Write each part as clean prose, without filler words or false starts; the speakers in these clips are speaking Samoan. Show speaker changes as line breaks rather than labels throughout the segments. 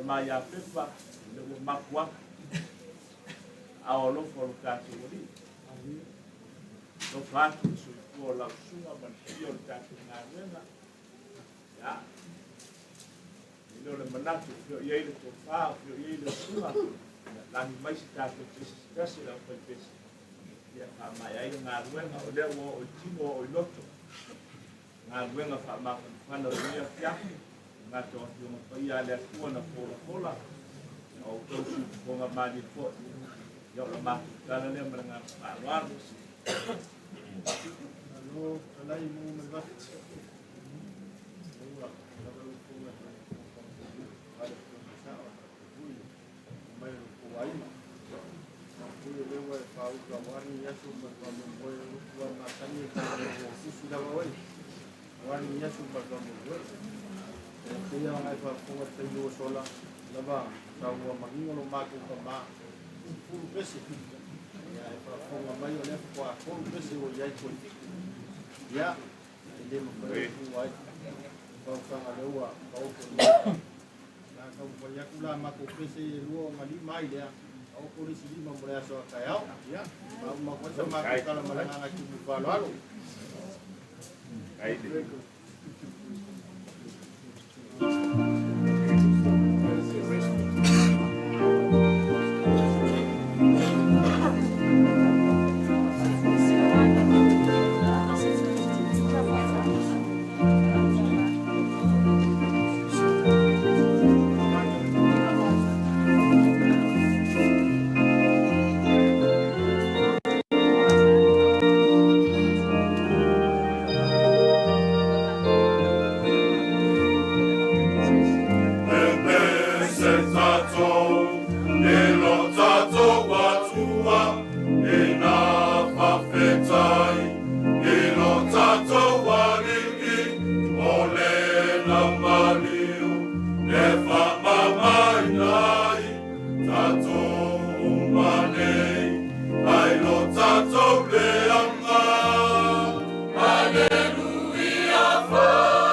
Mai a pepa le ua mapu atu ao alofa o lo tatou alii alofa atu le soifua o lau susuga ma le paia o le tatou galuega. Ia e le o le manatu o fea o i ai le tofa o fea o i ai le susuga lagi mai se tatou pese se tasi le aufaipese ia faamaea ai le galuega o lea ua oo i tino oo i loto galuega faamafanafana o lenei afiafi gata o afioga paia a le Atua na folafola o outou siufofoga malie foi. Ia o le matou tala lea ma le agaga faaaloalo.
Alo, talai mo mai vati. Ua, lava lu fonga ale fonga sa o hui mai lo ko aima. Hui le wa fa u ka wani yasu ma ka mo mo wa ma tani ka mo susu lava wai. Wani yasu ma ka mo mo. E te ia ngai fa fonga te yo sola lava ka ua mangingo lo mako ka ma fulu pese. Ia e fa fonga mai o le fa ko pese o iai ko. Ia e le mo ko ai. Fa fa le ua ka o ko. La ka mo ia kula ma ko pese e lua o ngali mai lea. O ko le sili ma mo le aso ka yao. Ia ma ma ko sa ma ko kala ma nga ki mu fa lo alo.
Ai de. tatou i lo tatou Atua ina faafetai i lo tatou Alii o lena maliu e faamamaina ai tatou uma nei ai lo tatou leaga. Aleluia, faafetai,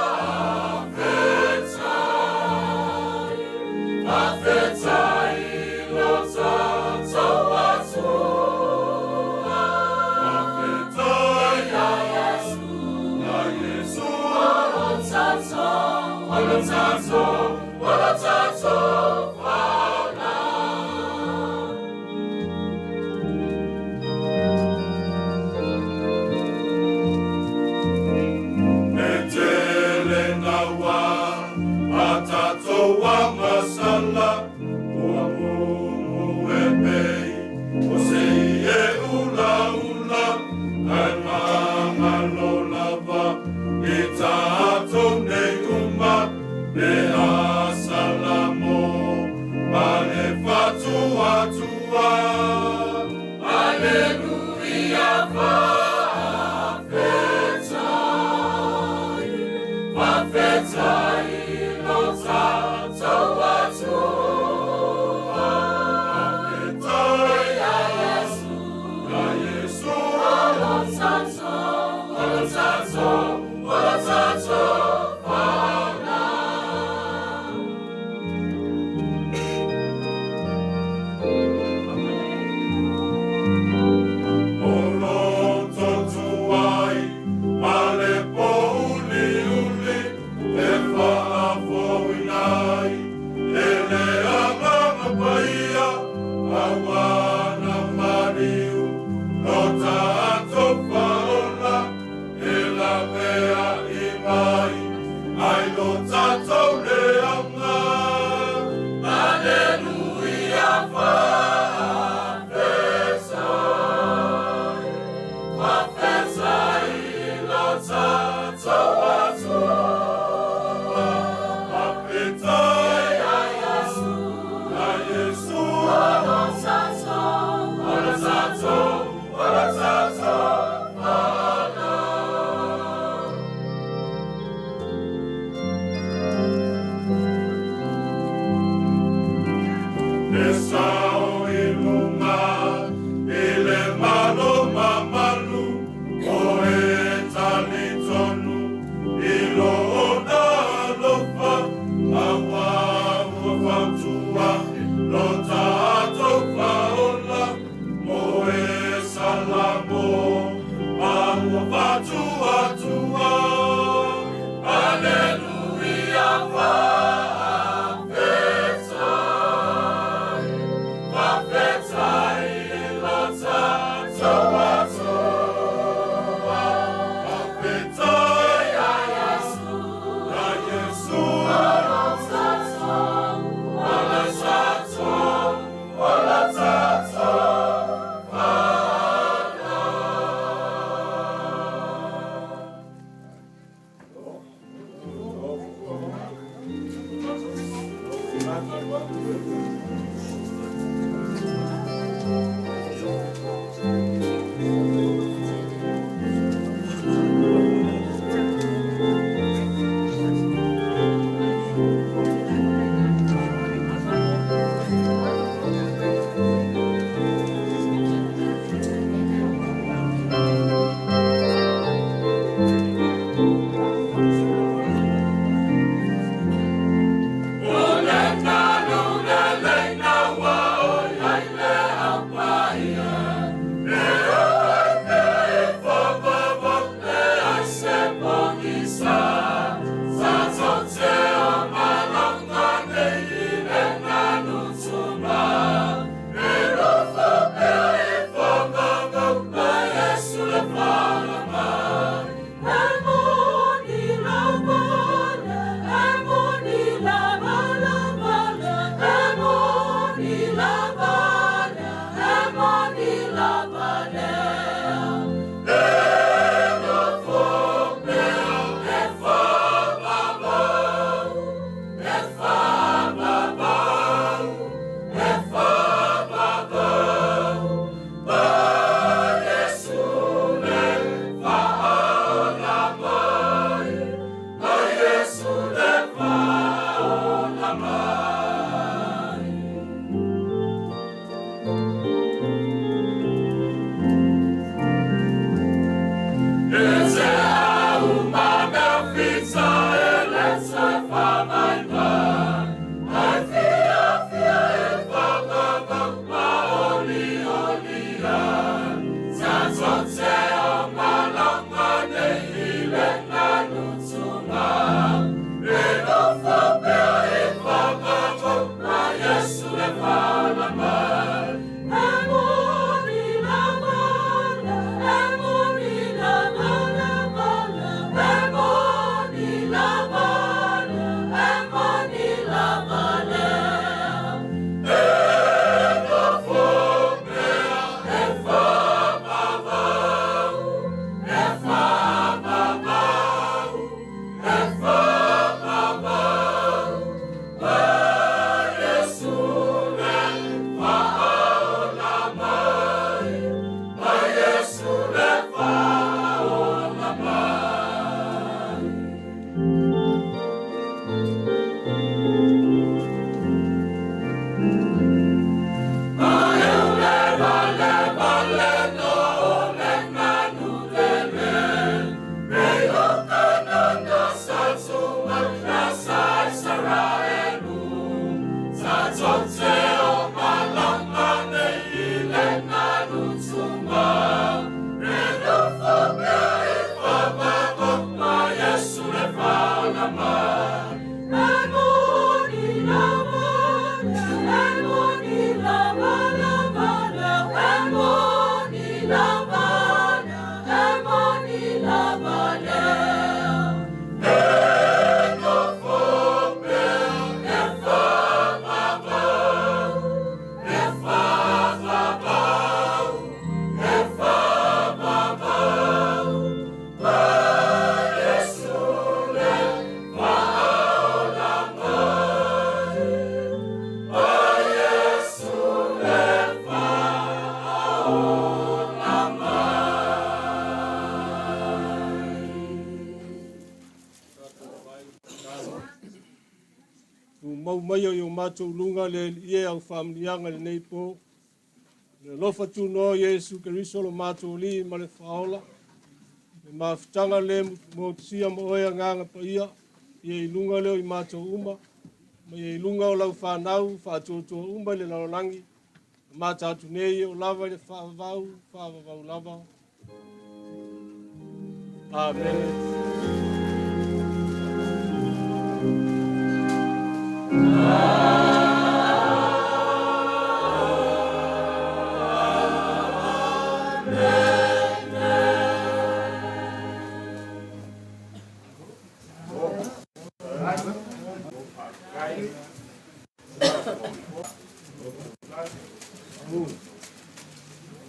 faafetai i lo tatou Atua. Faafetai ia Iesu, ia Iesu, o lo tatou, o lo tatou, o lo tatou Faola. E tele naua a tatou agasala ua mumu e pei o se ie ulaula ae magalo lava i tatou nei uma le asalamo ma le fatuatua. Aleluia, faafetai, faafetai i lo tatou Atua. Faafetai ia Iesu, ia Iesu, o lo tatou, o lo tatou, o lo tatou Faola. O loto tuai ma le pouliuli e faafofoina ai e le Agaga Paia aua na maliu lo tatou Faola e laveai mai ai lo tatou leaga. Aleluia, faafetai, faafetai i lo tatou Atua. Faafetai ia Iesu, ia Iesu, o lo tatou, o lo tatou, o lo tatou Faola. E sao i luga i le malo mamalu o e talitonu i lona alofa aua ua fautua lo tatou Faola mo e salamo ma ua fatuatua. Aleluia, faafetai, faafetai i lo tatou Atua. Faafetai ia Iesu, ia Iesu, o lo tatou, o lo tatou, o lo tatou Faola. Ulena lule leina
Tumau maia i o matou luga le Alii e au faamanuiaga i lenei po. Le alofa tunoa o Iesu Keriso lo matou Alii ma le Faaola, le mafutaga le motusia ma oe Agaga Paia, ia i luga lea o i matou uma, ma ia i luga o lau fanau faatuatua uma i le lalolagi, amata atu nei e oo lava i le faavavau, faavavau lava. Amene.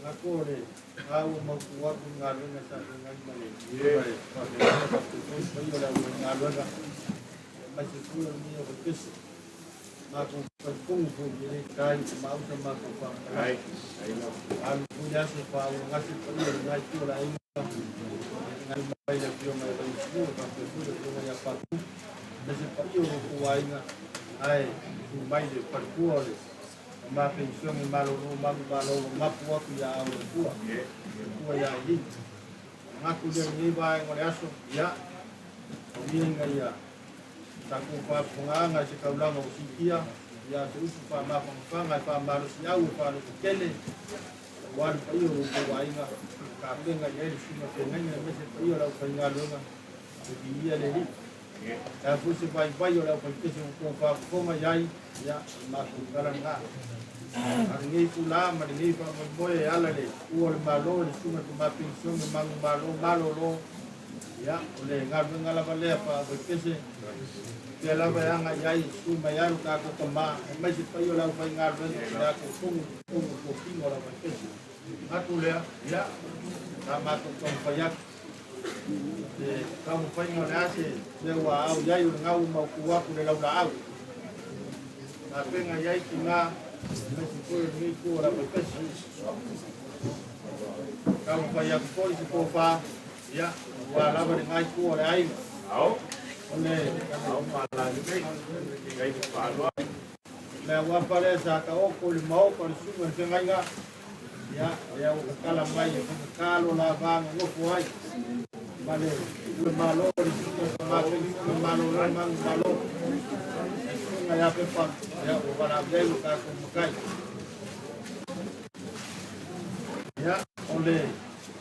Lako le au mautu atu i galuega sa feagai ma le faafeagaiga faapea foi le paia o le aufaigaluega aemaise foi o lenei avapese. Matou talitonu foi e le tatai i maausa matou faamatalaga. Alu foi le aso faaulagasi le paia o lena itu o le aiga, agai mai le afioga ia Vaiusumu faapea foi le afioga ia Patu, aemaise le paia o lo outou aiga, ae susu mai le faletua o le ma penisione malolo manumalo ua mapu atu ia au le Atua, le Atua ia Elini. Manatu lea lenei vaega o le aso, ia, taulia ina ia tatou faafofogaaga i se taulaga ua siitia, ia se upu faamafanafana e faamalosiau e faalototele, aua le paia o lo outou aiga, tapena i ai le susuga feagaiga aemaise le paia o le aufaigaluega, e viia le Alii. Le a foi se vaivai o le aufaipese ua outou faafofoga i ai, ia, o le matou tala lena. A o lenei itula ma lenei faamoemoe e ala i le ua o le Malo i le susuga i le tama penisione manumalo malolo, ia, o le galuega lava lea faa-aufaipese, pea lava e agai ai e susu mai ai lo tatou tama, aemaise paia o le aufaigaluega o le a totonu i totonu o le tofino o le aufaipese. Manatu lea, ia, sa matou taumafai atu. Le taumafaiga o le a se mea ua au i ai o le gau mautu atu le laulaau. Tapena i ai tina, aemaise foi o lenei itu o le aufaipese. Taumafai atu foi se tofa, ia, aua lava lena itu o le aiga. O le mea lea sa taoto i le maota o le susuga i le feagaiga, ia, lea ua tatala mai e faigata lo la va nonofo ai ma le malo o le susuga i le tama malolo manumalo, le susuga ia Pepa, ia, ua valaau i ai lo tatou matai. Ia, o le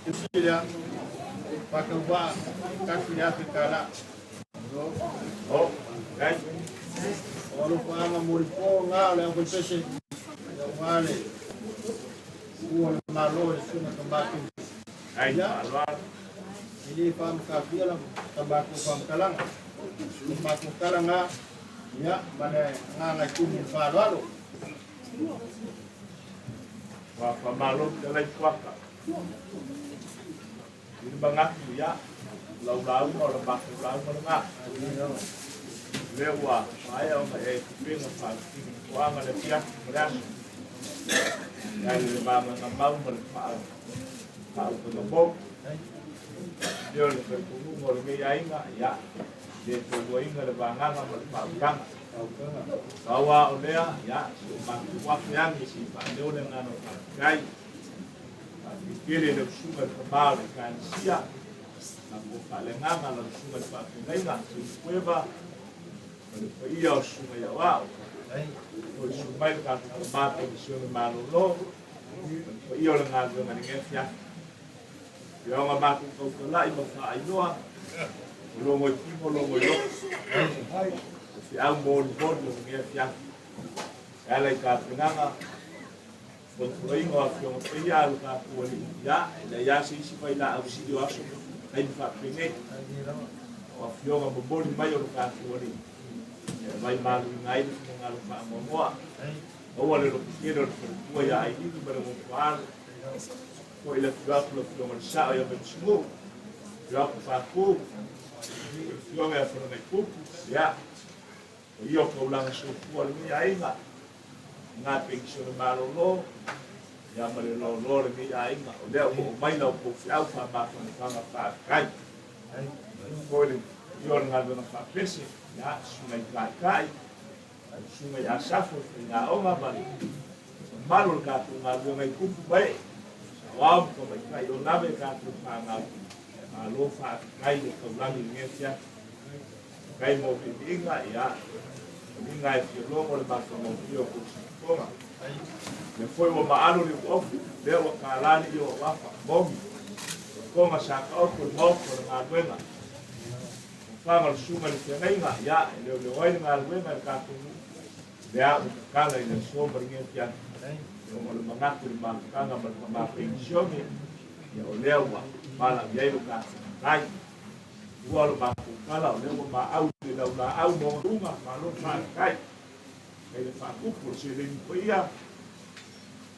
tusi lea, faatauvaa $1,000. O alofaaga molipo ngā o le aufaipese, ia ua le ua le malo le susuga tama Ia, e le faamatafia la tatou faamatalaga. O matou tala ngā, ia, ma le agaga e tumu i le faaaloalo.
Ua faamalo fetalai Fuata. I le manatu, ia, o lau lauga o le matou lauga lena. Lea ua maea ona e tupega faalupini toaga le afiafi ma le aso. E ala i le vagana ma le faautaga. Lea o le talitonuga o lenei aiga, ia, le toluaina le vagana ma le faautaga. Pau o lea, ia, si o matou afe agi se i faaleo le agaga o faafetai. Faafetai le usuga i le tama o le Ekalesia, matou faaleagaga lau susuga i le faafeagaiga, Seufueva, ma le paia o susuga i aoao. O le susu mai le tatou tama penisione malolo, ma le paia o le galuega i lenei afiafi. Ia ona matou tautalai ma faailoa, o logo i tino, logo i loto. O feau molimoli o lenei afiafi. E ala i tapenaga, folaforaina o afioga paia a lo tatou Alii, ia, e leai lava se isi vailaau sili o aso taimi faapenei. O afioga momoli mai o lo tatou Alii, e vaimaluina ai le finagalo faanoanoa. Aua le lototele o le faletua ia Ailini ma le gofoalo. Foi le afio atu le afioga i le Sao ia Vaiusumu, afio atu Patu, le afioga ia Falanaipupu, ia, o ia o taulaga soifua o lenei aiga, ngā penisione malolo, ia ma le lolo lenei aiga, o lea ua oo mai lau outou feau faamafanafana faafetai. Foi le ia o le galuega faapese, ia, susuga i taitai, Susuga i Asafo le faigaoga ma le mamalu o le tatou galuega i tupu ma ee, saoao ma tamaitai o lava e tatou fanau, malo faafetai le taulagi i lenei afiafi. Faafetai mo viiviiga, ia, viiga e fia logo le matagofie o kou siufofoga. Lea foi ua maalo le uofu, lea ua tālā le io o afa, mogi, toga sa taoto le maota o le galuega. Faga o le susuga i le feagaiga, ia, e leoleo ai le galuega i le tatou nuu, lea ua tatala i le aso ma lenei afiafi. Ona o le manatu i le mafutaga ma le tama penisione, ia o lea ua valaaulia ai lo tatou matai. Ua o le matou tala, o lea ua maau i le laulaau ma ona luga, malo faafetai. Kai le faatupu o le seleni paia,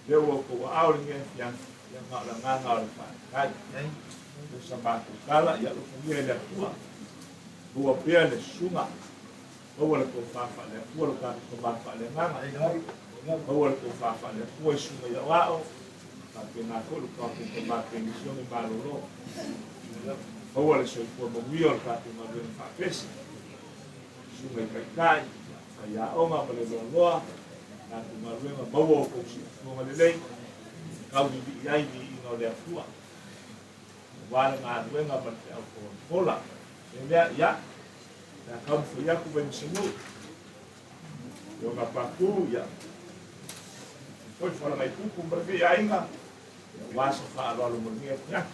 lea ua outou aao i lenei afiafi, ia na o le agaga o le faafetai. O sa matou tala, ia alofagia e le Atua, maua pea le susuga, maua le tofa faale-Atua lo tatou tama faaleagaga, maua le tofa faale-Atua i susuga i aoao, faapena foi lo tatou tama penisione malolo. Maua le soifua manuia o le tatou galuega faapese, susuga i taitai, faiaoga ma le loaloa, tatou galuega, maua outou siufofoga lelei, taulilii ai viiga o le Atua. Aua le galuega ma le feau folafola. Le mea, ia, le a taumafai atu Vaimasanuu, Ioga Patu, ia, foi Falagaipupu ma lenei aiga, ia, aua se faaaloalo mo lenei afiafi.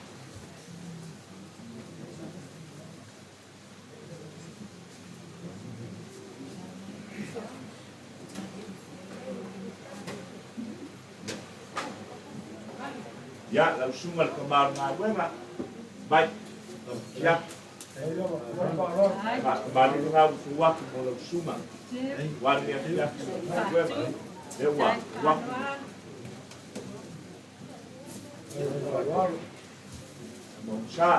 Ia, lau susuga i le tama o le galuega, mai, taumafai atu. Faatamalii lena ua fou atu mo lau susuga. Aua lenei afiafi o le galuega. Lea ua fou atu. Mausa.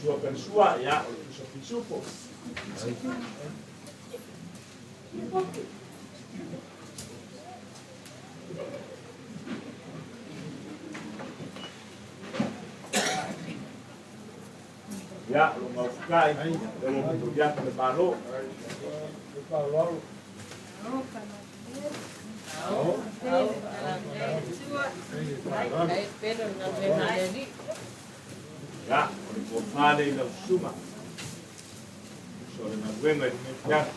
Sua per sua, ia, o le pusa pisupo. Ia, o lo maufukai, lea ua momoli atu le Malo. Ia, o le tofa lea i lau susuga. So le galuega i lenei afiafi.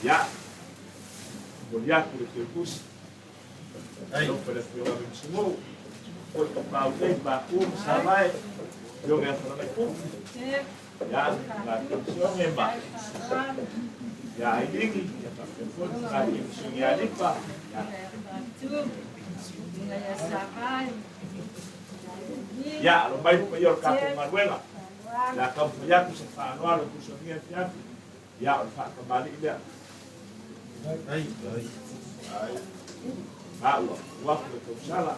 Ia, momoli atu le teutusi. Alofa le afioga i Vaimasanuu, foi Tapaau nei, Patu ma Savae, afioga ia Falagaipupu. Ia, la penisione ma ia Ailigi, ia faapea foi le penisione ia Lipa. Ia, alo mai le paia o le tatou galuega. Le a taumafai atu se faaaloalo e tusa o lenei afiafi. Ia, o le faatamalii lea. A ua atu atu le tausala.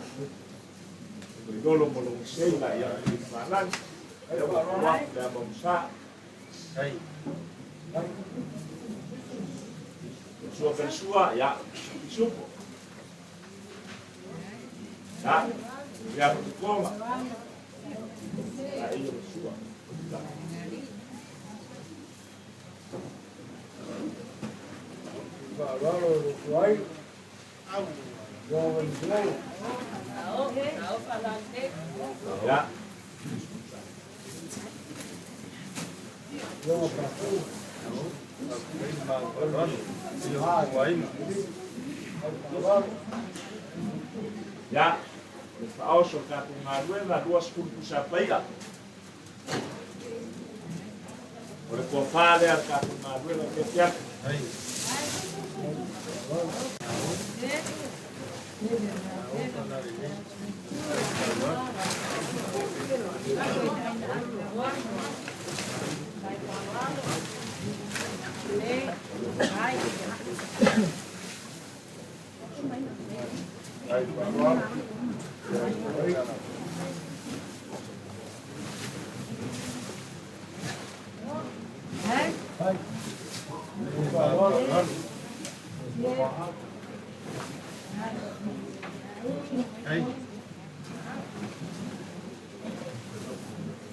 Mai lolo ma logo seila ia i falagi. Ia ua atu atu le ama usa. Sua per sua, ia, pisupo. Ia, ia tukonga. Ia, ia sua. Ia. Ia, le faaoso o le tatou galuega, 20 pusa paia. O le tofa lea le tatou galuega i le afiafi.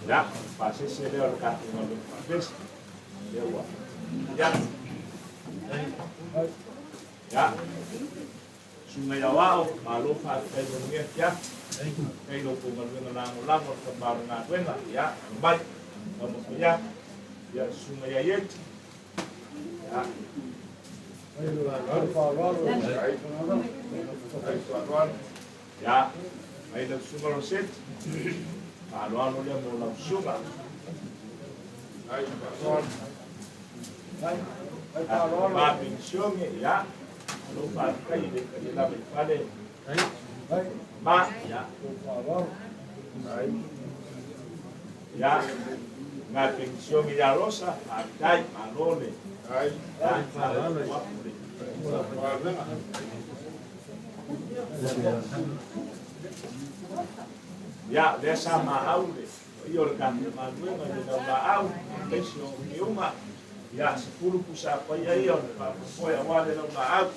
Ia, faasese lea o le tatou galuega faapese. Lea ua. Ia. Ia. Susuga i Aoao, malo faafetai mo lenei afiafi. Faafetai i lo outou galuega lagolago i le tama o le galuega. Ia, aumai, taumafai atu. Ia, susuga ia Ieti. Ia. Ia, mai lau susuga Roseti. Faaaloalo lea mo lau susuga. Ma penisione, ia, alo faafetai i le paia lava i fale. Ma, ia. Ia, ngā penisione ia Rosa, faafetai, malo le. Ia, malo le. Ia, lea sa maau le paia o le tatou galuega i le laulaau, aemaise o Kiuga. Ia, 10 pusa paia ia o le faamoemoe aua le laulaau.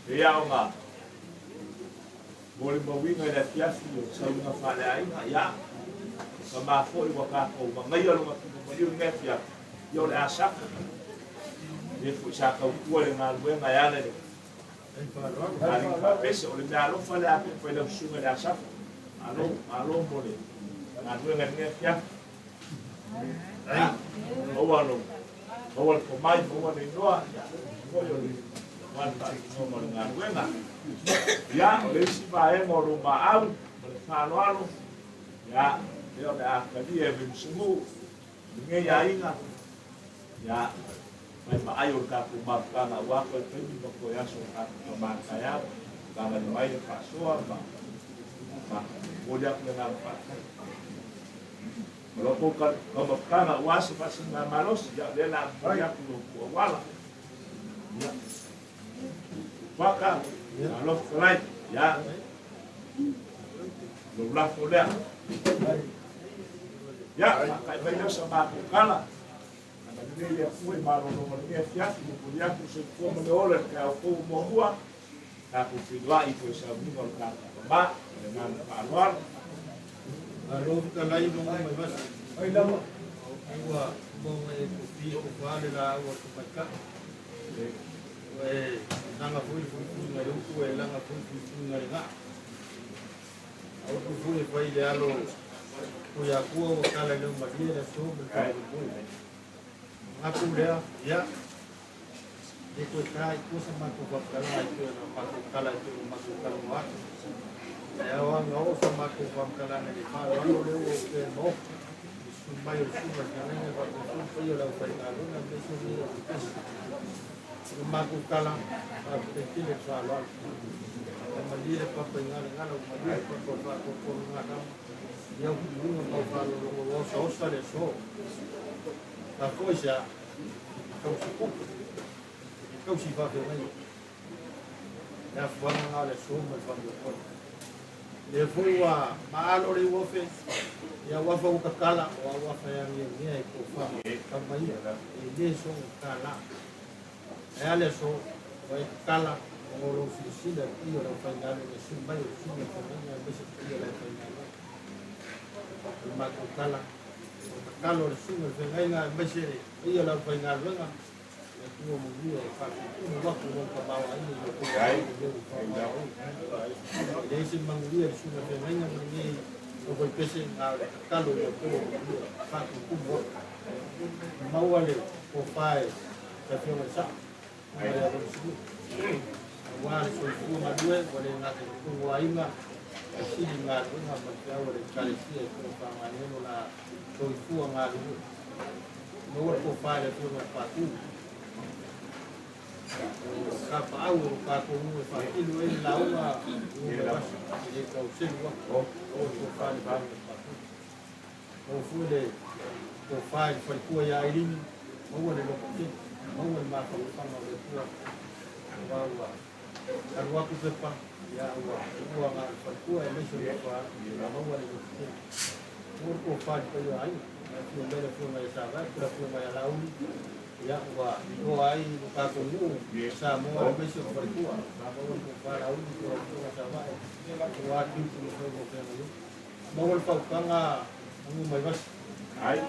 Ia, ona molimauina i le afiafi o sauga faaleaiga, ia, o ka mafoi ua tatou magaia lona tino maliu i lenei afiafi, ia o le Asaka. Le foi sa tautua i le galuega e ala i le alii faapese, o le mea alofa lea a pepa i lau susuga i le Asafa. Malo, malo mo le galuega i lenei afiafi. Ia, maua lo, maua le tomai, maua le iloa, ia, foi o le wan faatinoga o le galuega. Ia, o le isi vaega o lo maau ma le faaaloalo, ia, lea o le a talia e Vaimusamu, lenei aiga, ia, mai maai o le tatou mafutaga aua toe taimi ma toe aso o tatou tamataeao, tagai mai le faasoa ma momoli atu le agaga faafetai. O lo outou taumafataga aua se faasiligamalosi, ia, o lea o le a momoli atu lo outou auala. Ia, Waka, malo fetalai, ia, lou lafo lea. Ia, faata'i mai lea o sa matou tala. Agalelei le Atua i malologa o lenei afiafi, momoli atu le soifua ma le ola i le taeao fou o muamua, tatou feiloai i toe sauniga o le tatou tama, ma le agaga faaaloalo.
Malo fetalai ma uma mai vasa. Ua maua e kopi o fale la ua tamaita. Ua e langa foi fuifuiga i le upu, ua e langa foi fuifuiga i le gaa. A upu foi e fai i le alo Tuiakua ua tala i leumalie le aso ma le faamoemoe. Manatu lea, ia, le toe ta i tua sa matou faamatalaga e pei ona matou tala e pei ona matou talanoa atu. Ae ao lava ona oo sa matou faamatalaga i le faaaloalo lea ua opea i le Maota, i le susu mai o le susuga i le feagaiga faapea foi le paia o le aufaigaluega aemaise o le aufaigaluega. O le matou tala, faafetai tele i le faaaloalo. Ua malie le papa i Galagala, ua malie le papa o le faatoatoaga Adama, i au tuuga ma au faalologo ua osaosa le aso. Mafua i se a? E tausi tupe, e tausi faafeagaiga. Le afuaga lena o le aso ma le faamoemoe. Lea foi ua maalo le uafe, ia uafa ua tatala, o a uafa e agiagia e tofa tama ia, e le sogo tala. Ae a le aso, ua e tatala, ona o lou silasila i le paia o le aufaigaluega e sui mai o le susuga i le feagaiga aemaise le paia o le aufaigaluega. O le matou tala, o le tatalo a le susuga i le feagaiga aemaise le paia o le aufaigaluega, le Atua manuia e faatutumu atu lou tamaoaiga i lo outou aoga i lea ua faamalo. E leai se manuia i le susuga i le feagaiga ma lenei aufaipese, na o le tatalo i le Atua manuia e faatutumu atu. Maua le tofa e le Afioga i le Sao, ma le Alomasinu. Aua le soifua galue, ua le gata i totonu o aiga, ae sili galuega ma le feau a le Ekalesia e tofagalelo la soifua galue. Maua le tofa i le Afioga i le Patu. O tapaau o tatou nuu e faatino ai le lauga numera 1, e le tau selu atu. Maua le tofa i le Afioga i le Patu. Maua foi le tofa i le faletua ia Ailini, maua le lototele, maua le mafaufauga o le Atua, aua ua Alu atu pepa, ia ua ua ngā le faletua e maise o fa ia maua le lotu. Ua ko fa le paia ai, na fio mai le afioga ia Savae, po le afioga ia Lauli, ia ua iloa ai lo tatou nuu Samoa e maise o faletua. Sa maua le tofa Lauli po le afioga Savae, ua tiute ma faiva o feagai ai. Maua le fautuaga agu mai vasi.
Ai.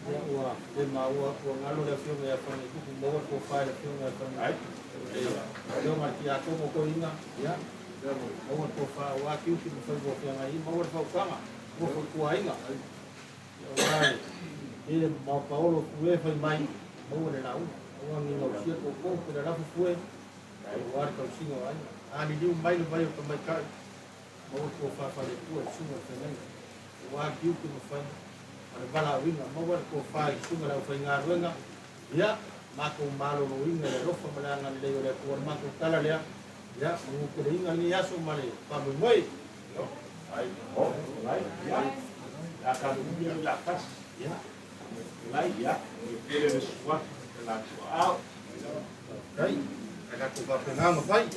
Ia ua le maua ua galo le afioga ia Fagaitupu, maua le tofa i le afioga ia Faga. Le afioga i le Tiakono Toeaina, ia maua le tofa aua tiute ma faiva o feagai ai, maua le fautuaga ua fautuaina. Ia aua e le maopaolo fue fai mai, maua le lauga. Aua ne i gausia tootoo pe lalafo fue, aua le tausiga o aiga. A liliu mai le vai o tamaitai, maua le tofa faale-Atua i le susuga i le feagaiga. Aua tiute ma faiva ma le valaauina, maua le tofa i le susuga i le aufaigaluega, ia matou maloloina i le alofa ma le agalelei o le Atua. O le matou tala lea, ia manuteleina lenei aso ma le faamoemoe.
Ai, o, lai, ia. La tatou le la tasi.
Ia.
Lai, ia. Le tele le suafa le la tuaau.
Kai, ai tatou faapena ona fai.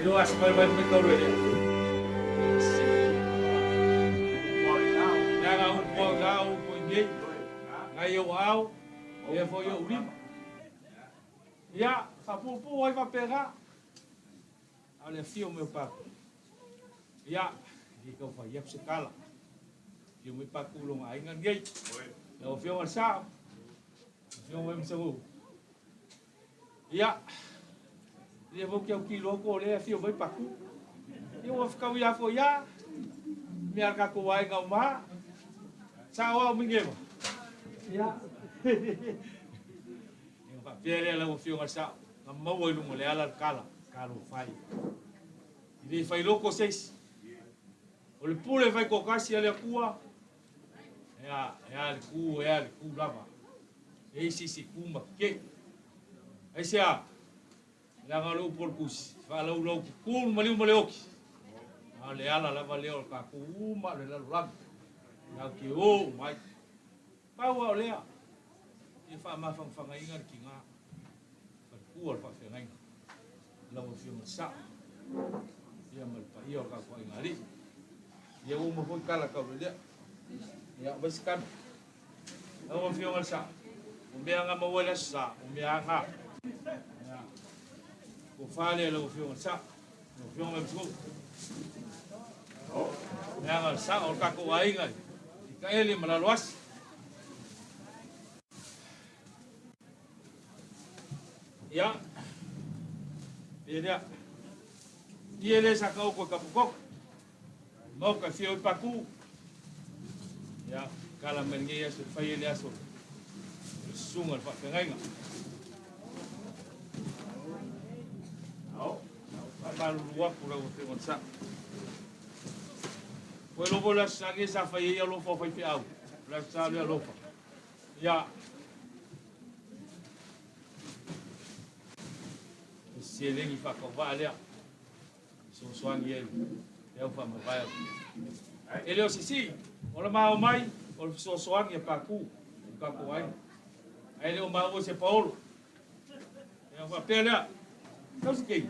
E lo asa mai mai mai tau le. Ya ga u po ga u po ngi. Ngai o au. E fo yo ulima. Ia, faapuupuu ai faapena. A o le afio mai o Paku. Ia, e le tau fai atu se tala. Afio mai Paku i lona aiga lenei. Lau Afioga i le Sao, afioga mai Masagu. Ia, lea foi ou te autilo atu o lea e afio mai Paku. Ia ua fetaui lava foi lava, mea a le tatou aiga uma lava. Sao au Migeva. Ia. Ona faapea lea lau Afioga i le Sao, na maua i luga o le ala le tala, talofa e. E le fai loko se isi. O le pule fai toatasi a le Atua, e a, e a le ku, e a le ku lava. E i se isi ku ma tetee. Aisea? Leaga o le upu o le Tusi, faalaulau tutu le maliu ma le oti. A o le ala lava lea o le tatou uma o le lalolagi. Tatou te o uma ai. Pau lava o lea, ia faamafagafagaina le tiga, faletua o le faafeagaiga, lau Afioga i le Sao, ia ma le paia o le tatou aiga alii. Ia ua uma foi tala tau le lea. Ia, aumai se kami. Lau Afioga i le Sao, o mea na maua i le Aso Sa, o mea na. Ia, tofa lea i lau Afioga i le Sao, lau Afioga i le Msuu. Leaga o le sao o le tatou aiga i Taele ma Laloasi. Ia, pe lea. Ia le sa taoto i Kapukoko. Maoka e fia o i Paku. Ia, kala mai lenei aso e fai ai le aso o le susuga o le faafeagaiga. Faamalulu atu lau Afioga i le Sao. Ua iloa foi le Aso Sa nei sa fai ai alofa o faifeau. O le Aso Sa lea alofa. Ia. O se seleni faatauvaa lea. Fesoasoani ai le au faamavae. E le o se sii, o le ma omai, o le fesoasoani a Paku, o tatou aiga. Ae le o maua i se paolo. Ia faapea lea, tau se keiki.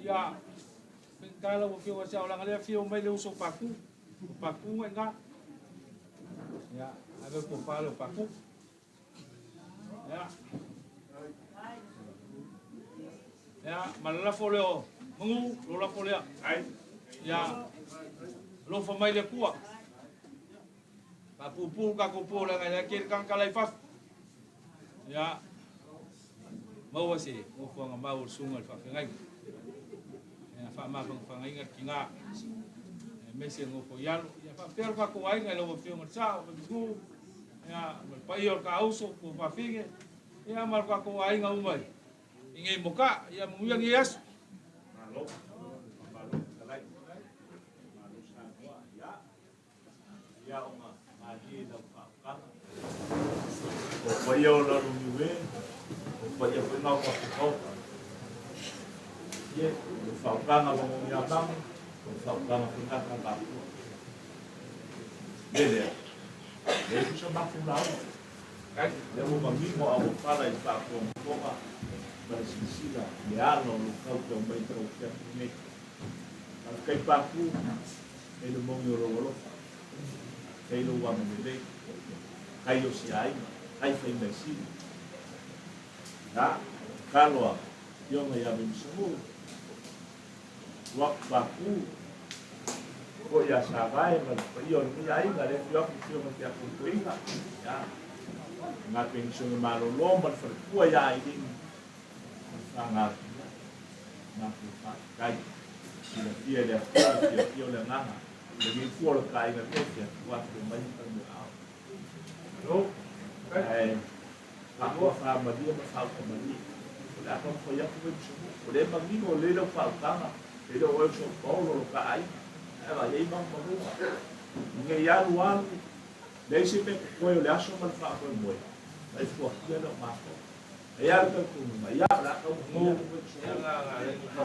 Ia, faigata lau Afioga i se aolaga lea, afio mai le uso o Paku, o Paku nga i ina. Ia, ave le tofa lea o Paku. Ia. Ia, ma le lafo lea o Magu, lo lafo lea. Ia, alofa mai le Atua. Faapuupuu le tatou po leaga e leai tele tagata la i fafo. Ia, maua se nofoaga mau o le susuga i le faafeagaiga. Ia, faamafanafagaina le tiga, aemaise le nofo i alo. Ia, faapea le tatou aiga i lau Afioga i le Sao, Magu, ia, ma le paia o le Taauso, Tuafafine, ia, ma le tatou aiga uma i nei Moka'a. Ia manuia lenei aso.
Malo, malo fetalai, malo Samoa. Ia, ia ona malie i lau faautaga. O paia o Laloniu e, o paia foi na o tatou maota. Ie, o le faautaga logogiamanu, o le faautaga foi na Tamapua. Le lea, leai foi sa matou lauga. Lea ua manino a ua pala i le faafogafoga ma le silasila i le ala o lo tau te aumai i tau afiafi lenei. Faafetai Paku e le moni o lou alofa, faafetai lou agalelei, faafetai o si aiga, faafetai fai measili. Ia, tatalo a Afioga ia Vaimasanuu, tuu atu Paku, foi ia Savae ma le paia o lenei aiga, lea afio atu Afioga i Tiakono Toeaina, ia, nga penisione malolo ma le faletua ia Ailini, ma le fanau, ia, matou faafetai. Silafia e le Atua le fiafia o le agaga, lenei fua o le ta aiga lenei, fia tua atu mai ma faimoeao. Ae faaoa faamalie ma faautamalie. O le a taumafai atu Vaimusanuu. O lea e manino lelei lau faautaga, e le o oe o São Paulo, o lo ta aiga. Ae vaai ai manumanuga. Ne i alu alu, leai se mea totoe o le aso ma le faamoemoe, ma e fuafia lea o matou. E alu talitonuga, ia, o le a taumafai atu Vaimusanuu.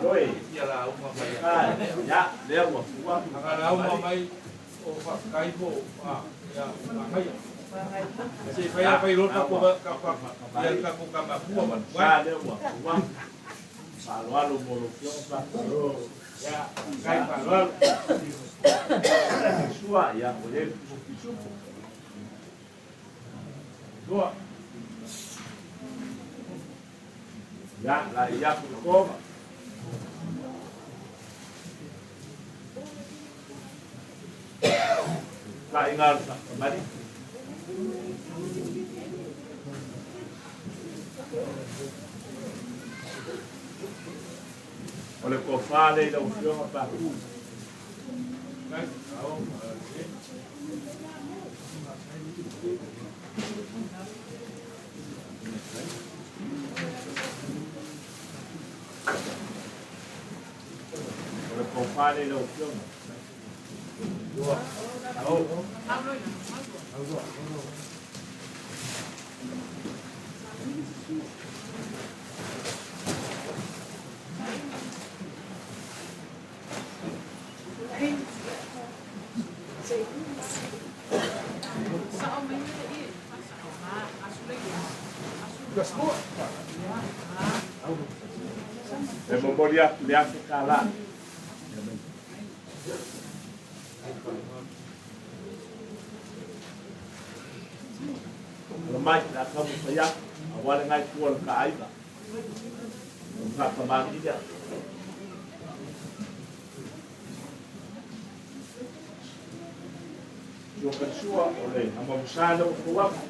Ioe. Ia, lea ua tuu atu.
Faaaloalo mo lau Afioga Paku.
Ia, kai faaaloalo.
Sua, ia, o le puso pisupo.
Lua.
Ia, la ia ku kova. La inga sa mari. O le kofa le lau Afioga Paku.
Kai, ao,
O le kofa le lau Afioga.
Lua. Ao.
E momoli atu le afe kālā. O le mai, le akamu fai atu, a wale ngai kua le ka aiga. O ka kamani lea. Sua o le amamusā le o fauaku.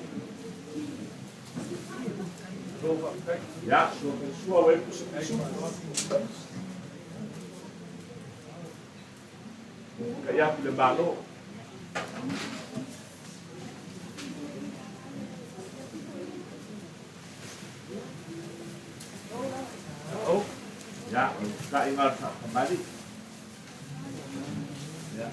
Ia, sua sua o e pusa pisupu. Ka ia le malo.
Ao.
Ia, o le ka inga o le whakamali. Ia.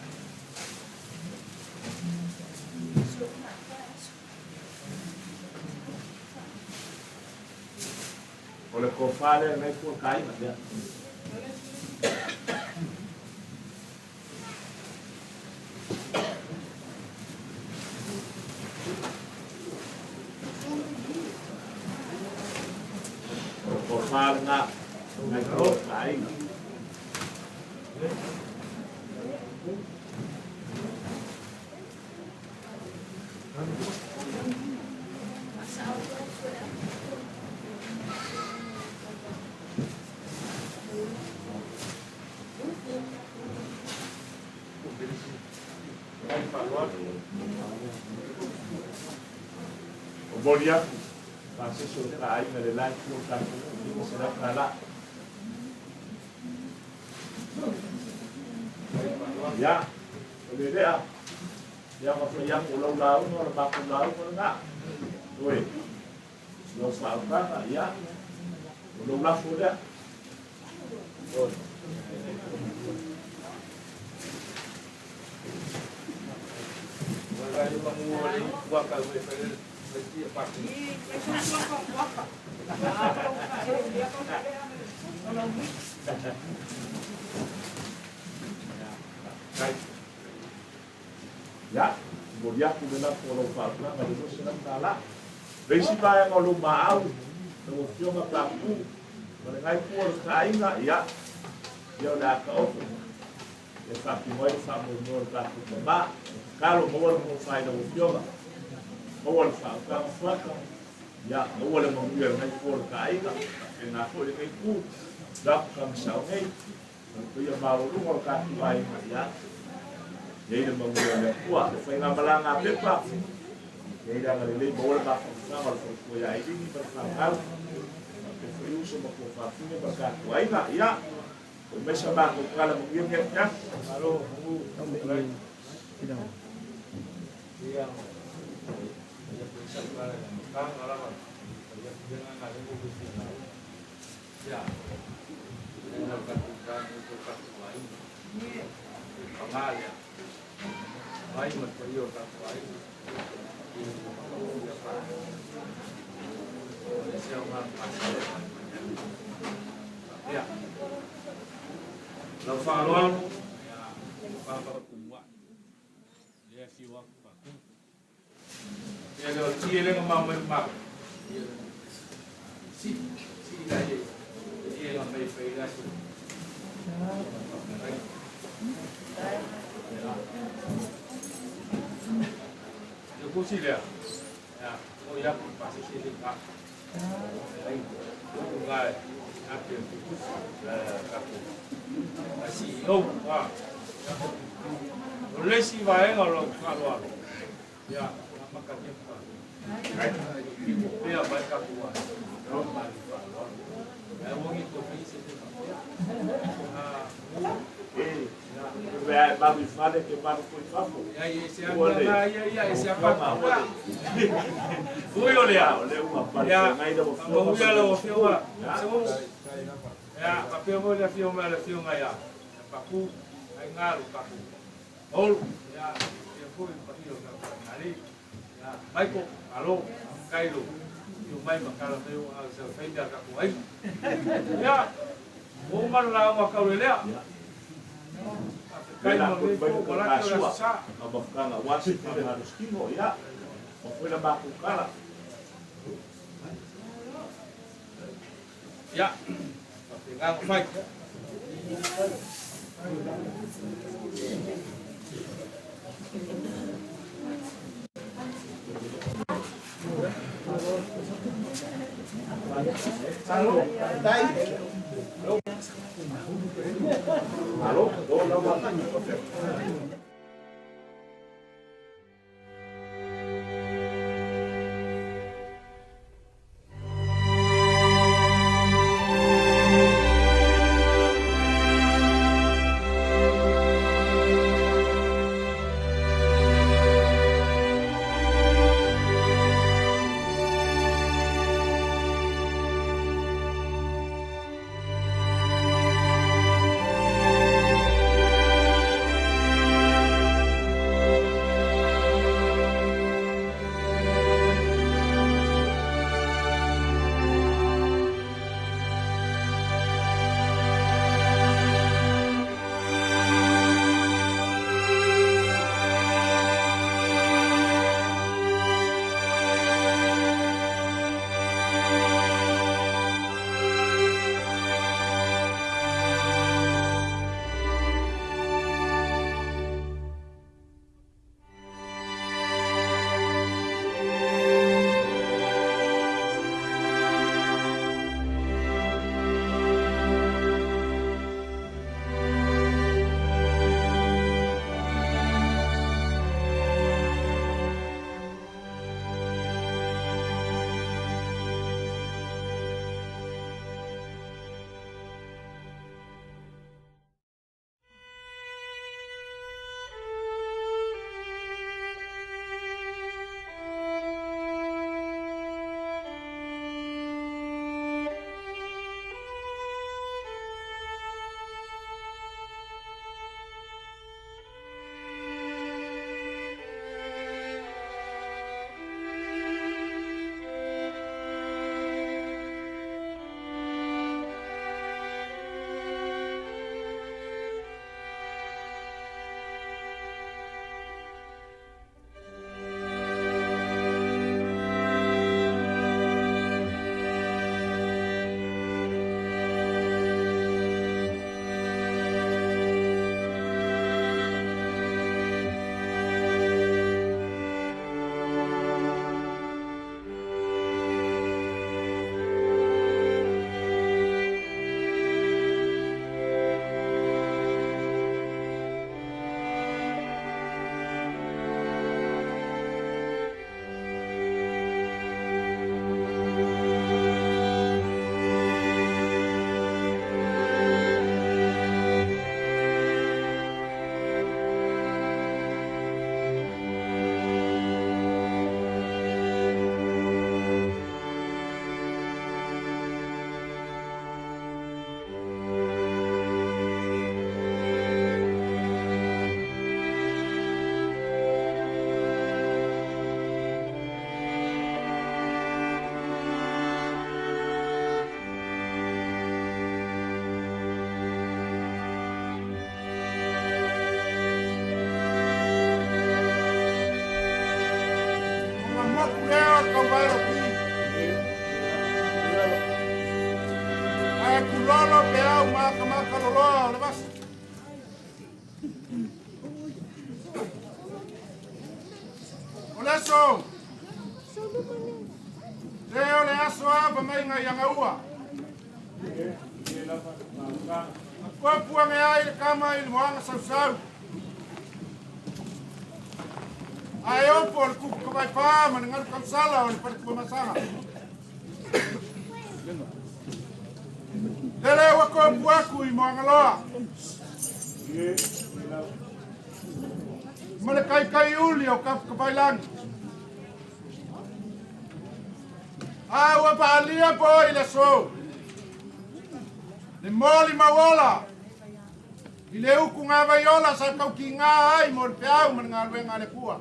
O le kofa le ngai kua ka aiga. Ia. O le kofa le ngā ngai kua ka aiga.
Kai faaaloalo.
O moli atu, pasese o le ka aiga le lai kua ka lima se lau ka la. Ia, o le lea, ia ma fai atu o lau lauga o le matou lauga lena. Oe, lau faautaga, ia, o lau lafo lea. Oe.
Wai mangu o le waka ue fai le tia paki.
Kai. Ia, moli atu le lafo o lau faautaga le lua se lau ka la. Le isi vaega o lou maau, lau Afioga Paku, ma le ngai kua o le ka aiga, ia, ia o le aka ofo. E faatino ai le faamoemoe o le tatou tamā. Tatalo maua le mofai lau Afioga. Maua le faautaga fuata. Ia, maua le manuia o lenei kua o le ka aiga. Faapena foi lenei ku. Laku kamasao nei. Ma le paia maualuga o le tatou aiga, ia. Iai le manuia o le Atua. Le faigamalaga a pepa. Iai le agalelei maua le mafaufauga o le faletua ia Ailini ma le fanau. Faapea foi uso ma tuafafine ma le tatou aiga. Ia, o mai sa matou tala manuia ni afiafi.
Malo, mangu. Lai. Ia. Ia pesa kala ka ngala ia pena na le mo bisi na. Ia. Ia ka ku ka ku ka ku ai. Pangale. Ai ma ko io ka ku ai. Ia pa. Se o ma ma sa. Ia. Lau faaaloalo. Ia, pa pa kumua. Ia fi wa pa ku. Ia le o tie le ma mai ma. Ia. Si, si la ye. Ie nga mai fai le aso. Le kusi lea, ia, o ia ku pasese le ka. Ai, o nga a pe ku kusi, ka ku. A CEO, a. O le isi vaega o lau faaaloalo, ia, na makatia pa. Pea mai ka ku ai. O ma le faaaloalo. Ai wongi ko fai se te faapea. Ah,
E, e malu i fale ke malu foi fafo.
Ia, ia, se a ia, ia, ia, se a pa. Ui o lea.
O le ua pale
Ia,
ngai lau afioga.
Manuia lau afioga.
Ia.
Se ia, faapea foi le afio mai a le afioga ia Papu, ai galu Papu. Olu, ia, ia foi le paia o tatou agalii. Ia, Michael, malo, faafetai lou afio mai ma tala mai ua au sa fai mea a tatou aiga. Ia, ua uma le lauga taulelea. Faafetai
Mela
mo
ko
lenei
mai
po,
ko
malaki o le
kasua.
aso sa.
Ma mafukanga wasi pa maloskino ia. Ma foi la matou kala.
Ia, faapena ona fai.
Malo, do lava.
peau makamaka loloa o le vasa. O le aso, le o le aso ava mai ngai agaua. Kopu age ai le kama i le moaga sausau. Ae opo o le kupu ka vaifā ma le galu kausala o le falekuamasaga. Lele ua kopu aku i Moagaloa. Ma le kaikai uli o Kafukafailangi. A ua paalia po i le aso. Le moli mauola. I le uku ngā vaiola sa kauki ngā ai mo le peau ma le galuega a le Akua.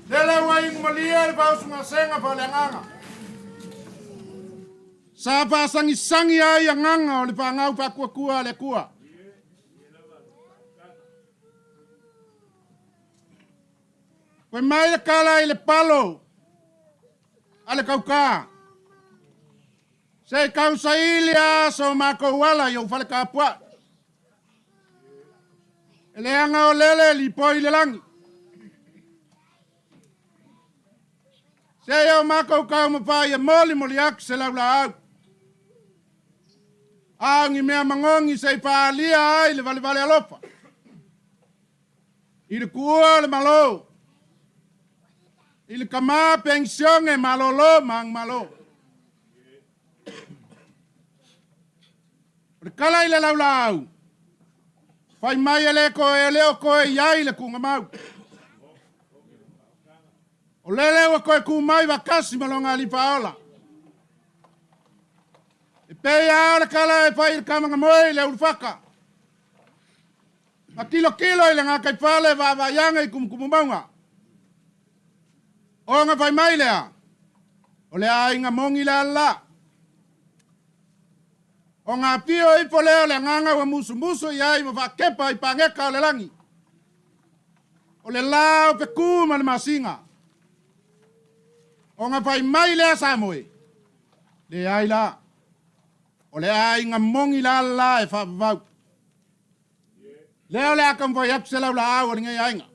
Lele ua igu malie le faaosogasega faaleagaga. Sa faasagisagi ai agaga o le faagau faakuakua a le Akua. Fai mai le kala i le palo a le kaukā. Se i kausaili a so makou ala i ou fale kapua'i. E leaga o lele lipoi i le lagi. Se i o makou taumafai e molimoli atu se laulaau. A o ni mea magogi se i faaalia ai le valevale alofa. I le tuua o le Malo. I le kamā penisione malōlō ma agumalo. O le kala i le laulaau, fai mai e le toe e le o toe i ai le tuugamau. O lele ua toe tu mai faatasi ma lona Alii Faaola. E pei lava o le tala e fai i le kamagamoe i le ulufaka. Ma tilotilo i le gataifale vaavaai ane i tumutumumauga. Ona fai mai lea, o le aiga moni le ala. Ona afio ifo lea o le agaga ua musumusu i ai ma faakepa i paneta o le lagi. O le la o fetu ma le masina. Ona fai mai lea Samoe, leai la, o le aiga moni la la e faavavau. Lea o le a taumafai atu se laulaau a lenei aiga.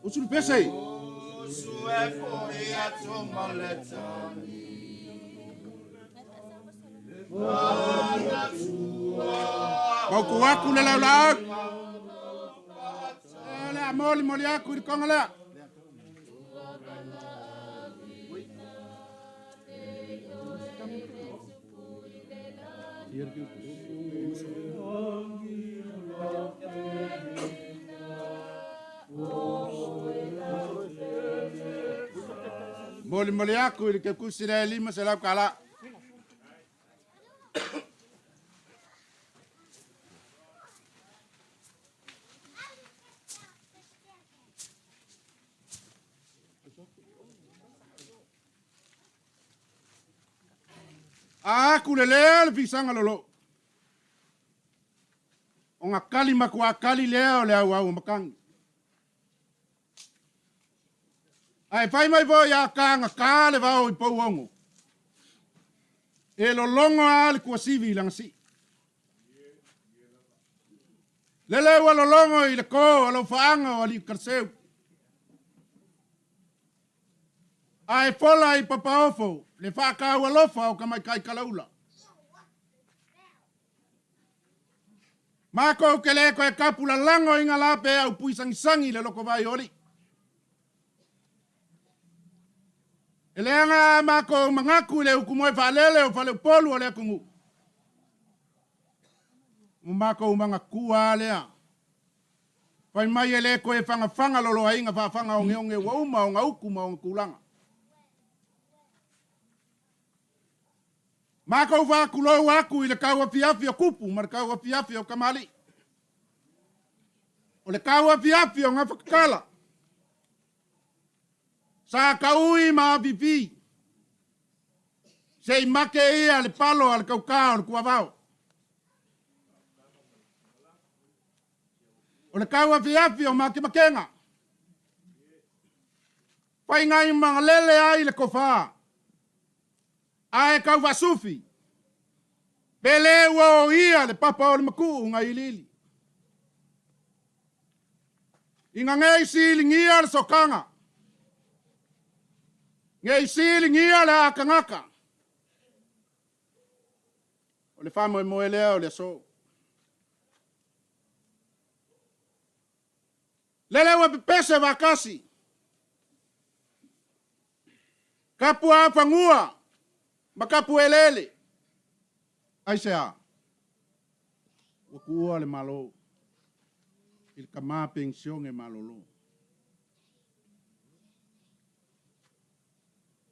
Usu le pese. Mautu aku le laulaau. E le a moli moli aku i le konga lea. Moli moli aku i le kekusi le 500 kala. Aku le lea le fisaga lolo. O ngā kali makua kali lea o le au au o makangi. Ae fai mai foi a ka ka le vao i pau ongo. E lologo a le kuasivi i lagasi. Lele ua lologo i le kō a lau faaga o alii Kalaseu. Ae fola i Papaofo le faakaualofa o tamaitai Kalaula. Makou ke le toe tapu lalago i galā pe au pui sagisagi i le lotovai o alii. E leaga a makou manatu i le utumoe faalele o faleupolu o le atunuu. Ua makou magatua lea. Fai mai e le toe fagafaga loloaiga faafaga ogeoge ua uma ona utu ma ona tulaga. Matou faatulou atu i le tauafiafi o tupu ma le tauafiafi o tamalii. O le tauafiafi o gafatatala. Sa taui ma afifi. Se i make ia le palo a le tautā o le tuavao. O le tauafiafi o makemakega. Faigaimagalele ai le tofa. Ae tau faasufi. Pe le ua oia le papa o le matuu na iliili. Ina nei siligia le sokaga, nei siligia le aatagata. O le faamoemoe lea o le aso. Lele ua pepese vaatasi, tapuafanua ma tapueleele. Aisea? Ua tuua le Malo i le tama penisione malolo.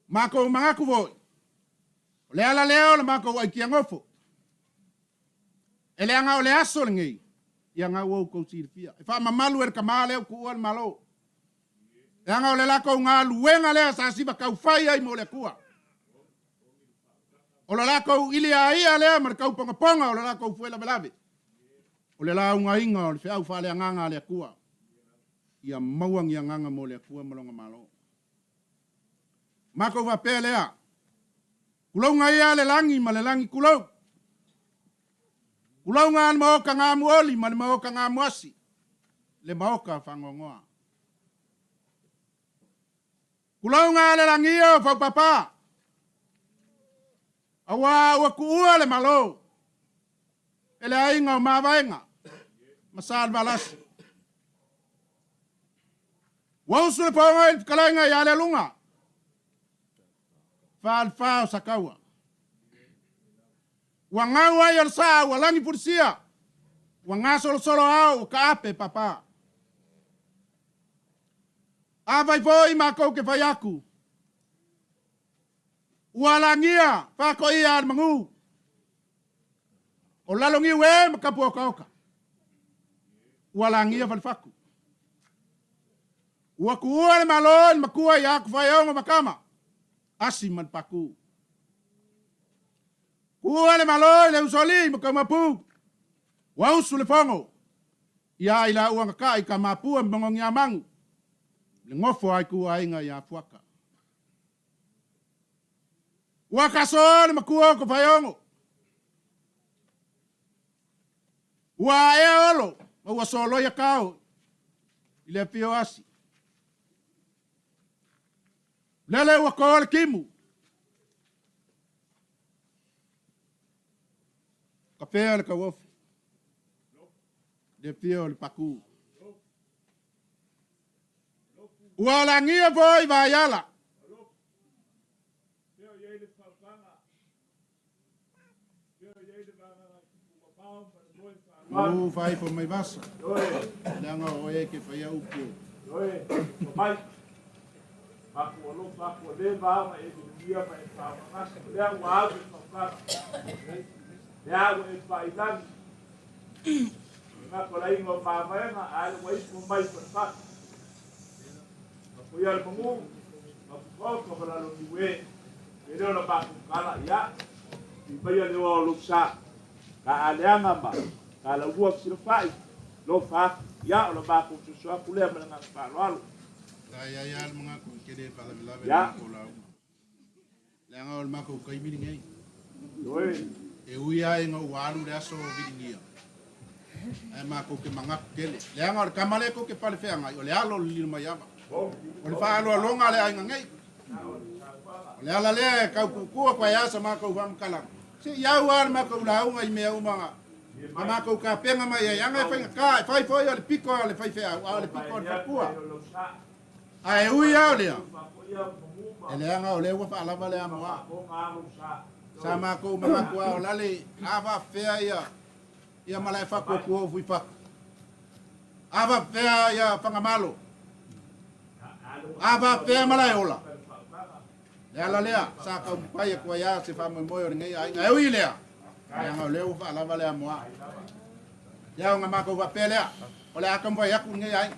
Matou manatu foi, o le ala lea o le matou aitianofo. E leaga o le aso lenei, ia na ua outou silafia, e faamamalu e le tama lea ua tuua le Malo. Leaga o le latou galuega lea sa siva taufai ai mo le Atua. O le latou iliaia lea ma le taupogapoga o le latou fuelavelave. O le laugaina o le feau faaleagaga a le Atua. Ia maua ni agaga mo le Atua ma lona Malo. Matou faapea lea, tulouna ia le lagi ma le lagi tulou. Tulouna le maota gamuoli ma le maota gamuasi, le maota faanoanoa. Tulouna le lagia o faupapa, aua ua tuua le Malo e le aiga o Mavaega ma Salevalasi. Ua usu le fofoga i le fetalaiga ia Lealuga, falefa o Sataua. Ua gau ai o le saa ua lagifulisia, ua gasolosolo ao ua taape papa. Afai foi matou te fai atu, ua lagia faatoia a le manu, o Laloniu e ma Tapuaotaota, ua lagia Falefatu. Ua tuua le Malo i le matua ia Tofaeono Makama, Asi ma le Patu. Tuua le Malo i le usoalii ma Taumapu, ua usu le fono ia i laua na tai Tamapua ma Magiamanu, le nofo a ituaiga ia Fuata. Ua tasoa le matua o Tofaeono, ua aea Olo ma ua soloia Tao i le afio o Asi. Lele ua to le timu, kafea le tauofi, le afio o le Patu. Ua lagia foi Vaiala. Malu faaifo mai vasa, leaga o oe e te faia upu. Sa i ai lava le manatu e tele faalavelave le matou lauga. Leaga o le matou taimi lenei. E ui lava ina ua alu le aso o viligia, ae matou te manatu tele. Leaga o le tama lea tou te pale feagai, o le alo o le Lilomaiava. O le faaaloaloga a le aiga nei. O le ala lea e tau puupuu atu ai lava sa matou faamatalaga, se i au lava le matou lauga i mea uma na matou tapena mai ai. Aga e faigata, e fai foi o le pito a le faifeau, a o le pito a le faletua. Ae ui lava o lea, e leaga o lea ua faalava le amoa. Sa matou manatu lava o lale a faapefea ia malae fatu o tua o Fuifatu. A faapefea ia Fagamalo? A faapefea Malaeola? Le ala lea sa taumafai atu ai lava se faamoemoe o lenei aiga. E ui i lea, leaga o lea ua faalava le amoa. Ia ona matou faapea lea, o le a taumafai atu lenei aiga.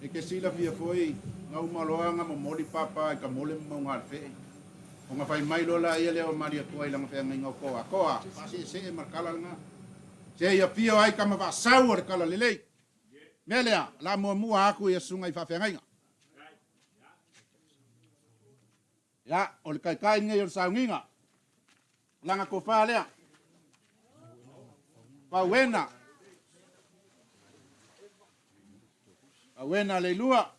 E te silafia foi, na uma loa ona momoli papa i ka mole ma mauga a le fee. Ona fai mai loa laia lea o Malietoa i lana feagaiga o Toa. Toa, faaseesee ma le tala lena. Se i afio ai tama faasau o le tala lelei. Mea lea, la muamua atu i susuga i faafeagaiga. Ia, o le taitai lenei o le sauniga. Lana tofa lea. Pauena. Pauena Leilua.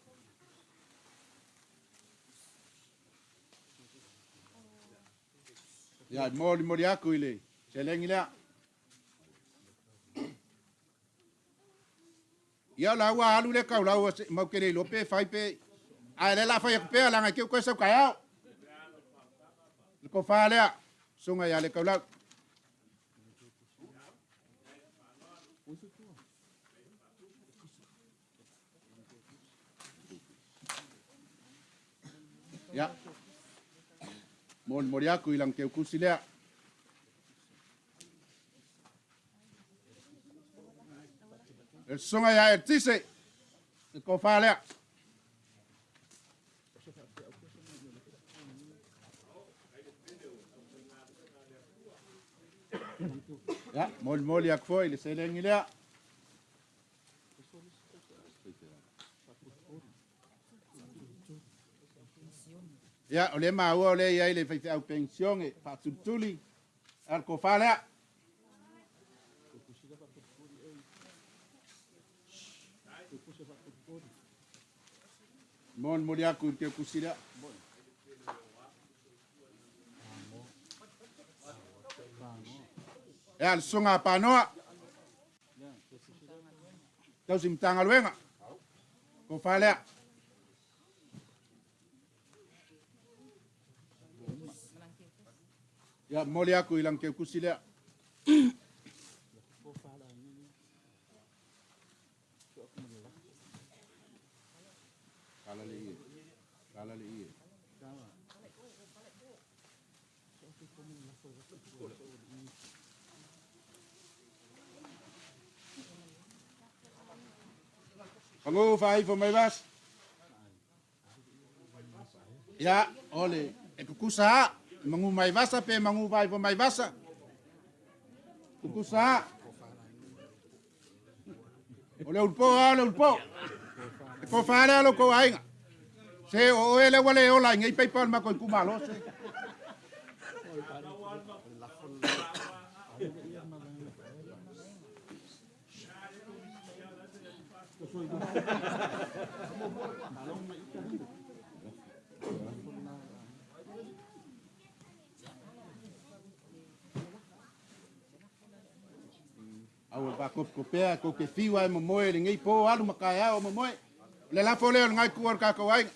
Ia, e molimoli atu i le seleni lea. Ia, o la ua alu le taulau mau te le iloa pe fai pe... Ae lea la fai atu pea, leaga e te i toe sau taeao. Le tofa lea, susuga ia Lekaulau. Ia, molimoli atu i lana teutusi lea. Le susuga ia Eltise, le tofa lea. Ia, molimoli atu foi le seleni lea. Ia, o lea maua o lea i ai le faifeau penisione faatulituli, a le tofa lea. Molimoli atu i le teutusi lea. Ia, le susuga a Panoa, tausi Matagaluega, tofa lea. Ia, momoli atu i lana teutusi lea. Kala le ie. Kala le ie. Pagou faaifo mai vasa. Ia, o le e tutusa a, magu mai vasa pe magu faaifo mai vasa. Tutusa a. O le ulupo a o le ulupo. E tofa lea lo tou aiga. Se o oe le ua le ola i nei paipa o le matou itumalo se. Aua le faatopetopea, tou te fiu lava e momoe i lenei po, alu ma taeao o momoe. O le lafo lea o lena itu o le tatou aiga.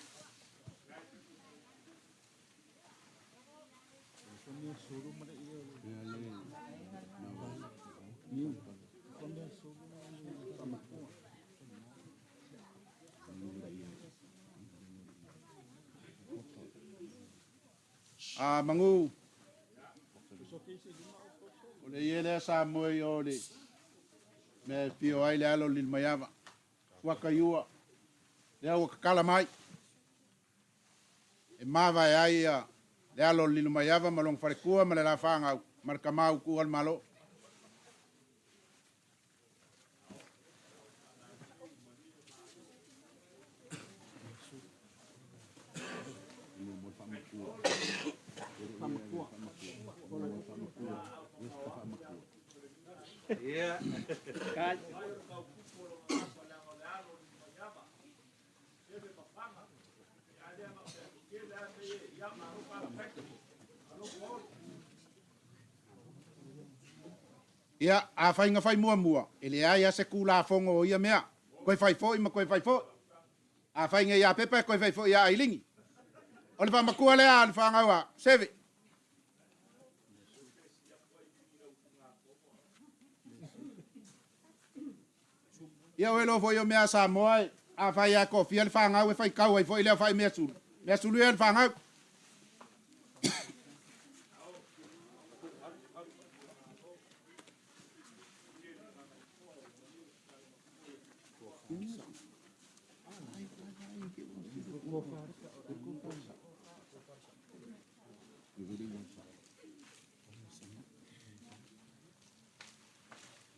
A magu, o le ie lea sa moe i o le mea e fio ai le alo o Lilomaiava. Fuakaiua, lea ua tatala mai. E mavae ai le alo o le Lilomaiava ma lona faletua ma le la fanau ma le tama utu o le Malo. Ia, afai na fai muamua, e leai lava se Tulafono o ia mea. Toe fai foi ma toe fai foi. A fai nei ia Pepa, e toe fai foi ia Ailini. O le faamatua lea a le fanau a Seve. Ia o elo foi o mea Samoa e a fai a kofia le whangau e whai kau ai foi lea whai mea sulu. Mea sulu e le whangau.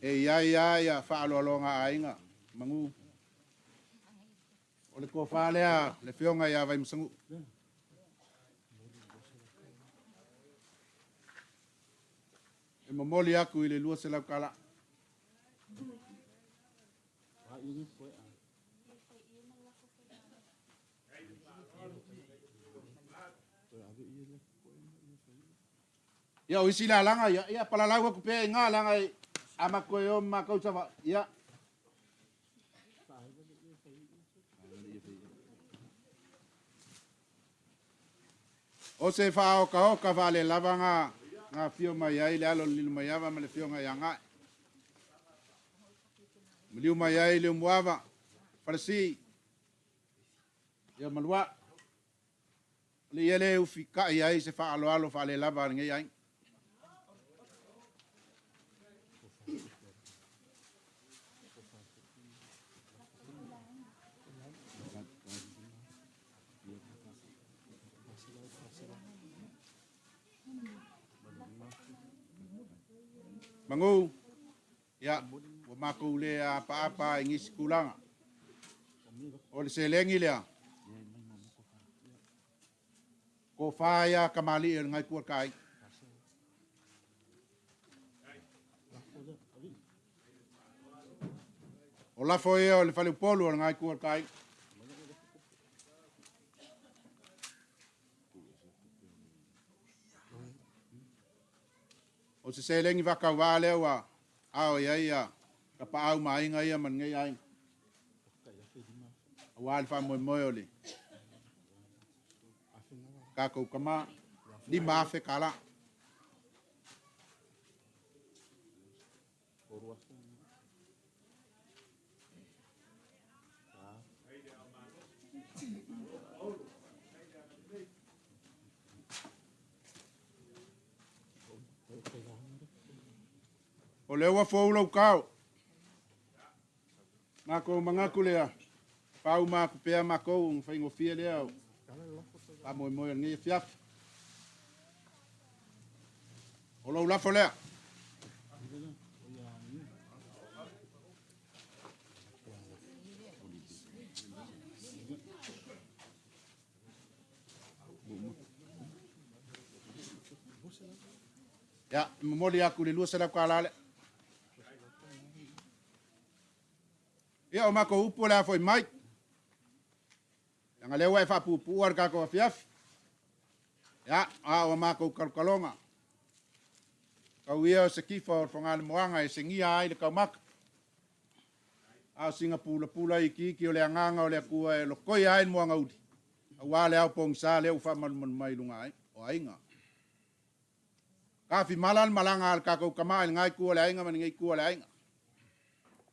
E i ai lava ia faaaloaloga a aiga, Magu. O le tofa lea le Afioga ia Vaimasanuu. E momoli aku i le 200 tala. Ia o isi lalaga ia, ia palalau atu pea i ngā langa e a matou e o ma matou i Savaii. Ia. O se faaokaoka faalelava ga na afio mai ai le alo o le Lilomaiava ma le afioga ia Gae. Maliu mai ai le Umuava, Falesi, ia Malua. O le ia le ufikai ai se faaaloalo faalelava a lenei aiga. Magu, ia, ua matou le apaapa i nisi tulaga. O le seleni lea, tofa ia tamalii o le nai tua kai. O lafo ia o le faleupolu o le nai tua kai. O se seleni faatauvaa lea ua ao i ai ia tapaau ma aiga ia ma lenei aiga. Aua le faamoemoe o le tatou tama, 5,000 tala. O lea ua fou lou tao. Matou manatu lea, faauma atu pea matou ona faigofie lea o faamoemoe o lenei afiafi. O lou lafo lea. Ia, e momoli atu le 200 tala lea. Ia, o matou upu o le a foi mai. Leaga lea ua e faapuupuu le tatou afiafi. Ia, a o matou kalokaloga. Tau ia o se kifa o le Fagalemoaga e segia ai le taumata. A o sina pulapula itiiti o le agaga o le Atua e lotoia ai le moagauli, aua le ao pogisa lea ua faamalumalu mai i luga ai, o aiga. Tafimala le malaga a le tatou tama i lena itu o le aiga ma lenei itu o le aiga.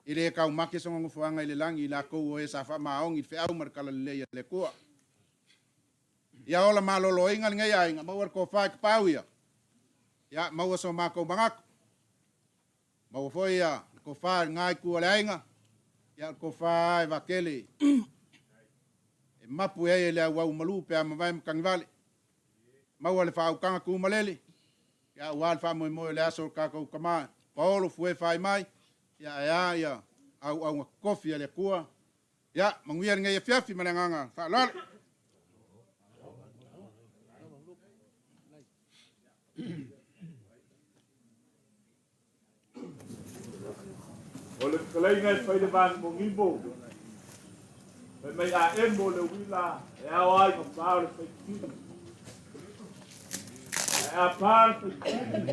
E le taumate sona nofoaga i le lagi i latou o e sa faamaoni i le feau ma le talalelei a le Atua. Ia ola maloloina lenei aiga, maua le tofa i tapaau ia, ia maua so matou manatu. Maua foi ia le tofa i lena itu o le aiga, ia le tofa e vaatele e mapu ai e le auau malu pe a mavae matagivale. Maua le faautaga tumalele, ia aua le faamoemoe o le aso o le tatou tama Paolo fue fai mai, ia ae a ia auauga totofi a le Atua. Ia, manuia lenei afiafi ma le agaga faaaloalo.
O le fetalaiga e fai le vanimogimo, fai mai a emo le uila e ao ai ma pa o le faitili. Ae a pa le faitili,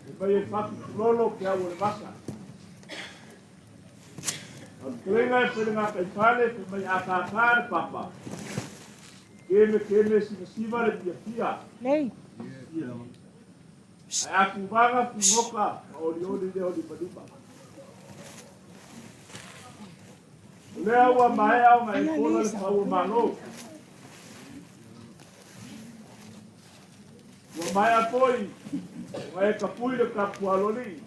e mai e fatu tulolo ke au o le vasa. O le fetalaiga e fai le gataifale, fai mai a tātā le papa, keme keme sivasiva le piapia.
Lei.
Ae a tuvaga pumoka, ma olioli lea o limalima. O lea ua maea ona e fola le fau o Malo. Ua maea foi ona e tapui le tapualoalii.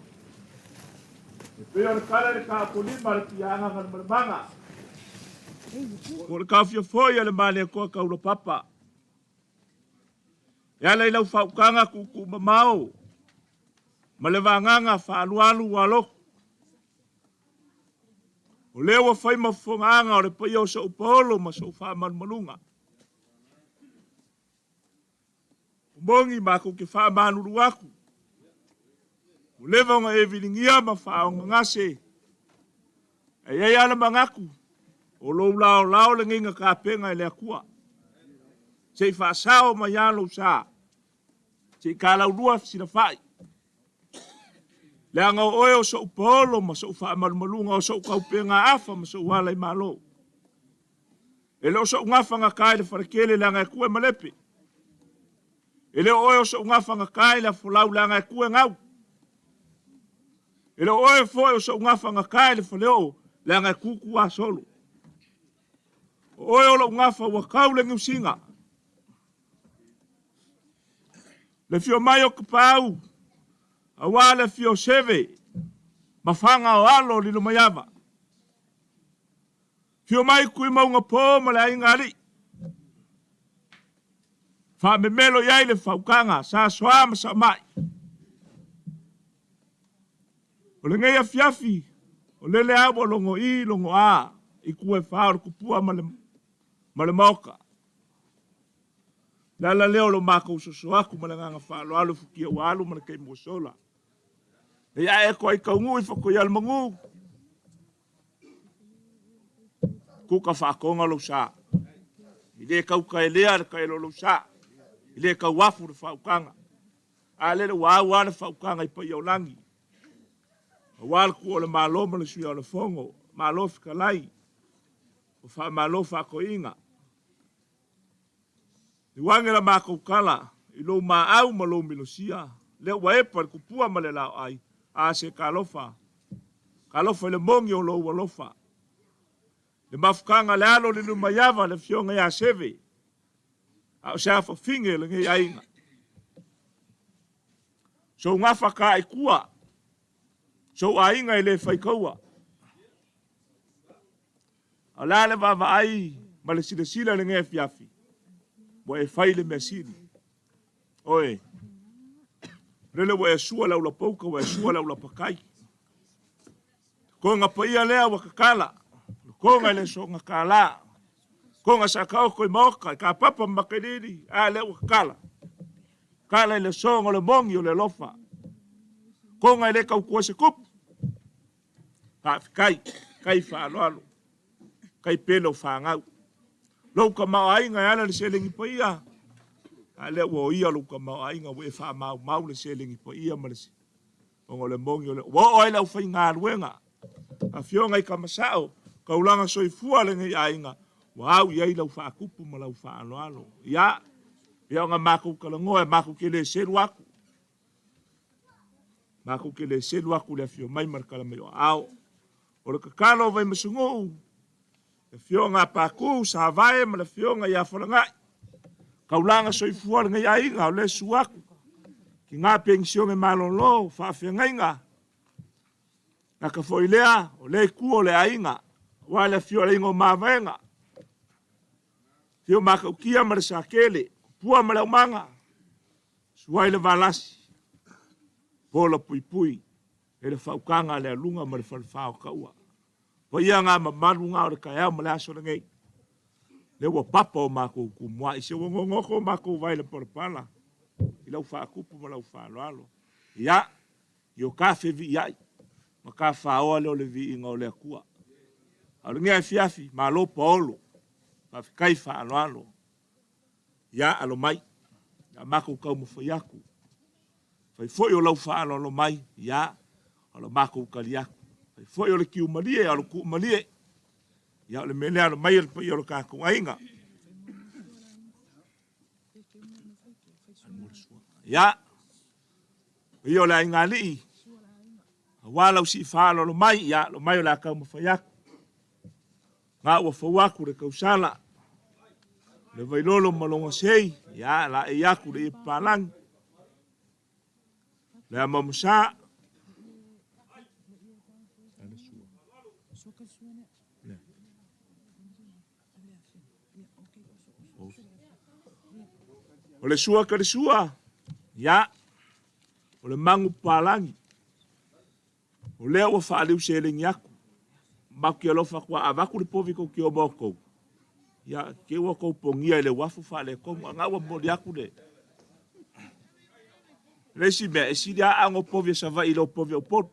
E pei o le tala i le taotolima a le tiaaga Galumalemana. Po o le taofia foi a le Malietoa Taulapapa. E ala i lau faautaga tuutuumamao ma le vagaga faaalualu ua lotu. O lea ua fai ma fofogaaga o le paia o sou paolo ma sou faamalumaluga. O moni matou te faamalulu atu, ua leva ona e viligia ma faaogagase. Ae i ai lava le manatu, o lou laolao lenei na tapena e le Atua. Se i faasao mai lava lou sa, se i talaulua fesilafai. Leaga o oe o sou paolo ma sou faamalumaluga, o sou taupegaafa ma sou ala i Malo. E le o sou gafa na ta i le faletele leaga e tu e malepe. E le o oe o sou gafa na ta i le afolau leaga e tu e gau. E le o oe foi o sou gafa na ta i le faleoo leaga e tutuasolo. O oe o lou gafa ua tau le niusiga. Le afio mai o Tapaau, aua le afio o Seve, ma Faga o alo o Lilomaiava. Afio mai Tuimauga Po ma le Aiga Alii. Faamemelo i ai le faautaga sa Soa ma Saomai. O lenei afiafi, o lele lava ua logo i logo a i itu e fa o le tupua ma le, ma le maota. Le ala lea o lo matou soso atu ma le agaga faaaloalo i futia ua alu ma le taimi ua sola. Nei ae e koai taunuu i Fatoialemanu, kuka faatoga lou sa. I le tau taelea le taelo o lou sa. I le tau afu le faautaga. A lele ua au lava le faautaga i paia o lagi. Aua le kua o le Malo ma le Sui o le Fono, Malo fetalai, ua faamalo faatoeaiina. Liu ane la matou tala i lou maau ma lou minosia, lea ua epa le tupua ma le laoai, a se talofa, talofa i le moni o lou alofa. Le mafutaga le alo o le Lumaiava, le afioga ia Seve, a o se afafine o lenei aiga. Sou gafa ka i tua, sou aiga e le faitaua. A o le a le vaavaai ma le silasila i lenei afiafi, ua e fai le mea sili. Oe, lele ua e sua le aulapouka, ua e sua le aulapatai. Toga paia lea ua tatala, toga i le soga kālā, toga sa taoto i maota, i kapapa ma makailili, a lea ua tatala. Tala i le soga o le moni o le alofa. Toga e le tautua se tupu. Faafetai, kai faaaloalo, kai pele o fanau. Lou tamaoaiga e ala i le seleni paia, a lea ua oia lou tamaoaiga, ua e faamaumau le seleni paia ma le ona o le moni o le ua oo ai le aufaigaluega afioga i Kamasao, taulaga soifua lenei aiga, ua au i ai lau faatupu ma lau faaaloalo. Ia, pei ona matou talanoa, e matou te le selu atu. Matou te le selu atu le afio mai ma le tala mai o aao. O le tatalo o Vaimasunuu, le afioga a Paku, Savae ma le afioga ia Falagai, taulaga soifua lenei aiga o le susu atu, tiga penisione malolo, faafeagaiga, gata foi lea, o lea itu o le aiga, aua le afio o le aiga o Mavaega, afio Matautia ma le Satele, Pua ma le Aumaga, Suai le Valasi, Pola Puipui, e le faautaga a le aluga ma le falefa o taua. Paia ngā mamalu ngā o le taeao ma le aso lenei. Le ua papa o makou tumuai, se ua gogoto o makou vai le palapala i lau faatupu ma lau faaaloalo. Ia, i o ka feviiai ma ka faaoa lea o le viiga o le Atua. A o lenei afiafi, malo paolo, faafetai faaaloalo. Ia, alo mai, a matou taumafai atu. Fai foi o lau faaaloalo mai, ia, o la matou tali atu. Fai foi o le tiu malie, a o le tuu malie. Ia, o le mea lea, alo mai le paia o le tatou aiga. Ia, paia o le aiga alii, aua lau sii faaaloalo mai, ia, alo mai o le a taumafai atu.
Ga ua fou aku le kausala, le vailolo ma loga sei, ia la e aku le ie papalangi. Le ama masa. O le sua ka le sua, ia, o le magu papalangi. O lea ua faaliu seleni atu. Matou te alofa atu a avatu le povi tou te o ma outou, ia te i ua outou pogia i le uafu faaletonu. A na ua momoli atu le le isi mea, e sili lava aano o povi a Savaii i lo povi a Upolu.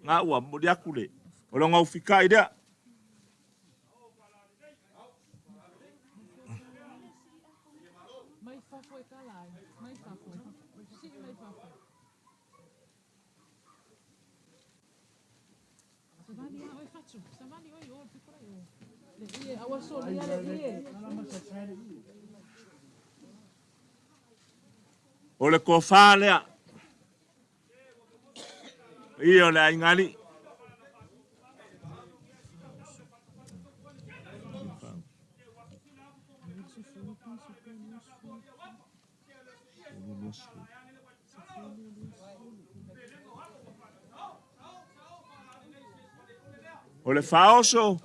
Na ua momoli atu le, o le gaufikai lea.
Mai fafo e tala ai. Mai fafo. Sii mai fafo.
O le tofa lea. Ia o le aiga alii. O le faaoso,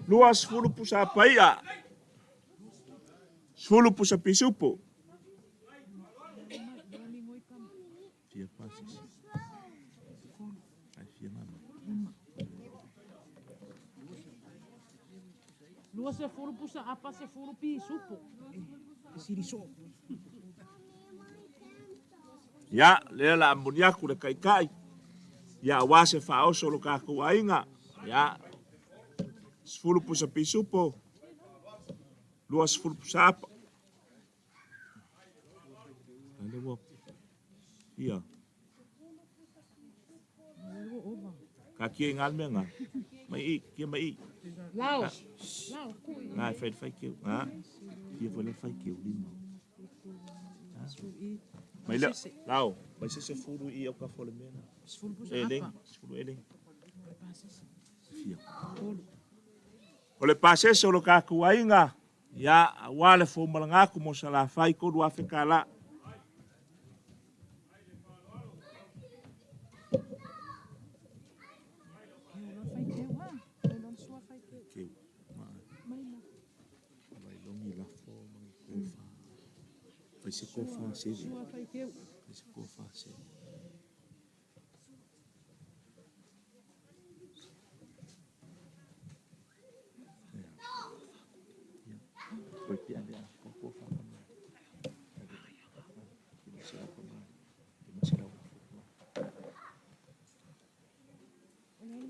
20 pusa paia, 10 pusa pisupo. Fia pasese. Ai fia mama.
20 pusa apa, 10 pisupo.
Ia, lea la amoni aku le kaikai. Ia, aua se faaoso lo kakou aiga. Ia, 10 pusa pisupo, 20 pusa apa. Ale ua ia. Ka kia i ngā mea ngā. Mai i, kia mai i.
Lau. Lau, kui.
Ngā, e whai whai kiu. Ngā. Kia whai whai kiu, lima. Mai lea, lau, mai se se fulu i au ka fole mea. E leng, sefulu e leng. Fia. O le pasese o lo kakou aiga, ia, aua le foumalaga atu mo Salafai 3000 tala.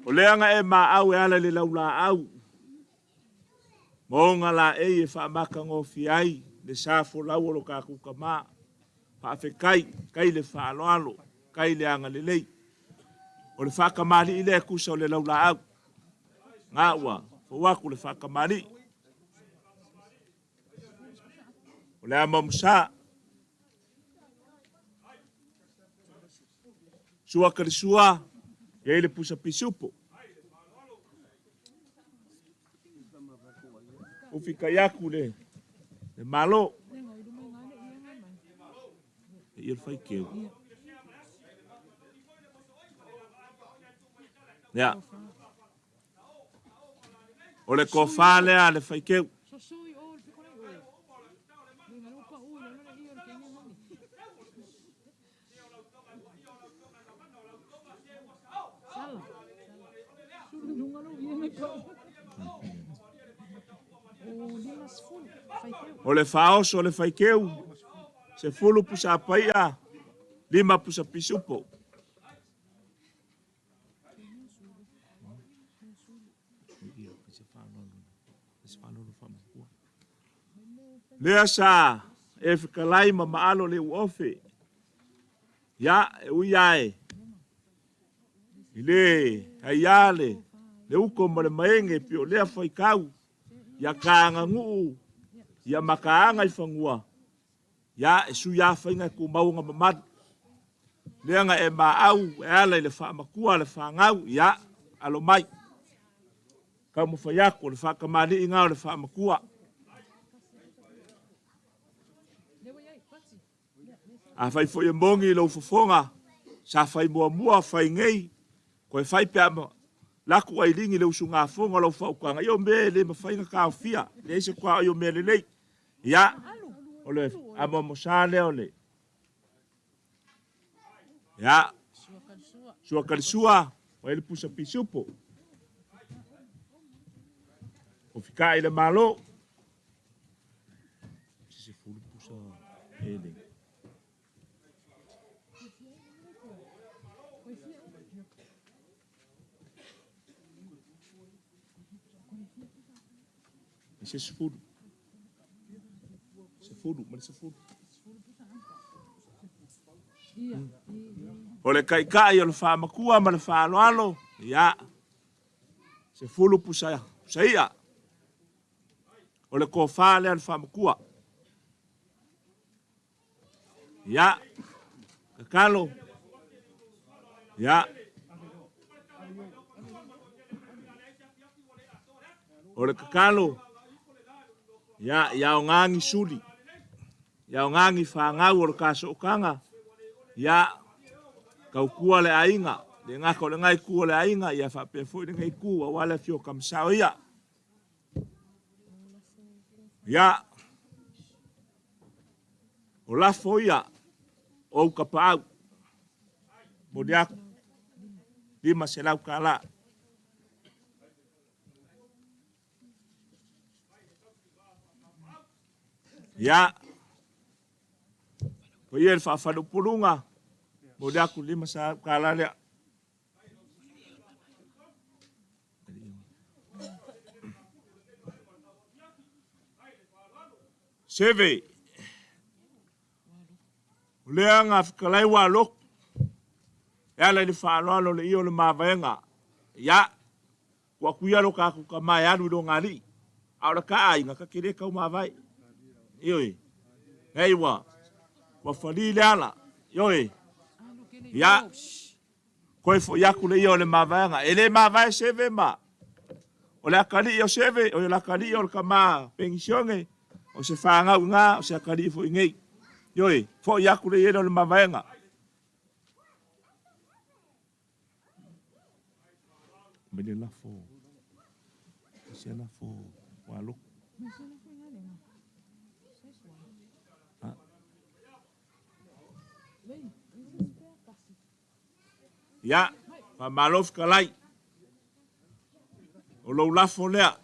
O lea na e maau e ala i le laulaau, ma ona laei e faamatagofie ai le sa folau o lo tatou tama. Faafetai, kai le faaaloalo, kai le agalelei. O le faatamalii lea e tusa o le laulaau. Ga ua fou atu le faatamalii. O le ama masa. Sua ka le sua, e ai le pusa pisupo. Ufi kai aku le, le malo. E ia le whaikeu. Ia. O le kofa lea le whaikeu. O le faaoso o le faikeu, 10 pusa paia, 5 pusa pisupo. Lea sa e fetalai ma maalo le uofe. Ia, e ui ae i le aiā le, le uko ma le maege pei o lea faitau, ia kāganuu, ia makaaga i fanua, ia e sui a faiga e tumau ona mamalu. Lea na e maau e ala i le faamatua a le fanau, ia, alo mai.
Taumafai atu, o le faakamali'i na o le faamatua. Afai foi e moni i lou fofoga, sa fai muamua, fai nei, toe fai pe a laku ailini i le usugafono a lau faautaga, ia o mea e le mafai ona taofia, e leai se tuaoi o mea lelei. Ia, o le amoamosa lea o le Ia, sua kalisua, ua i ai le pusa pisupo. O fikaʻi le Malo. Se sefulu pusa ele. Se sefulu. Sefulu, ma le sefulu. O le taitai o le faamatua ma le faaaloalo, ia, 10 pusa, pusa ia. O le tofa lea o le faamatua. Ia, tatalo. Ia. O le tatalo, ia, ia aoga ni suli, ia aoga ni fanau o le ta sootaga, ia, tautua le aiga, le gata o lena itu o le aiga, ia faapea foi lenei itu, aua le afio o Kamasao ia. Ia, o lafo ia o ou tapaau, momoli atu, $500. Ia, o ia le faafaleupoluga, momoli atu le $500 lea. Seve, o lea na fetalai ua lotu, e ala i le faaaloalo o le ia o le mavaega. Ia, tuu atu ia lo tatou tama e alu i lona alii, a o le ta aiga ta te le tau mavae. Ioe, nei ua, ua fali le ala. Ioe, ia, Koe foi aku le ia o le mavaega. E le mavae Seve ma o le atalii o Seve, o le atalii o le tama penisione, o se fanau i na, o se atalii foi nei. Ioe, foi aku le ia o le mavaega. Mai le lafo. Se lafo ua loku. Ia, faamalo fetalai. O lou lafo lea.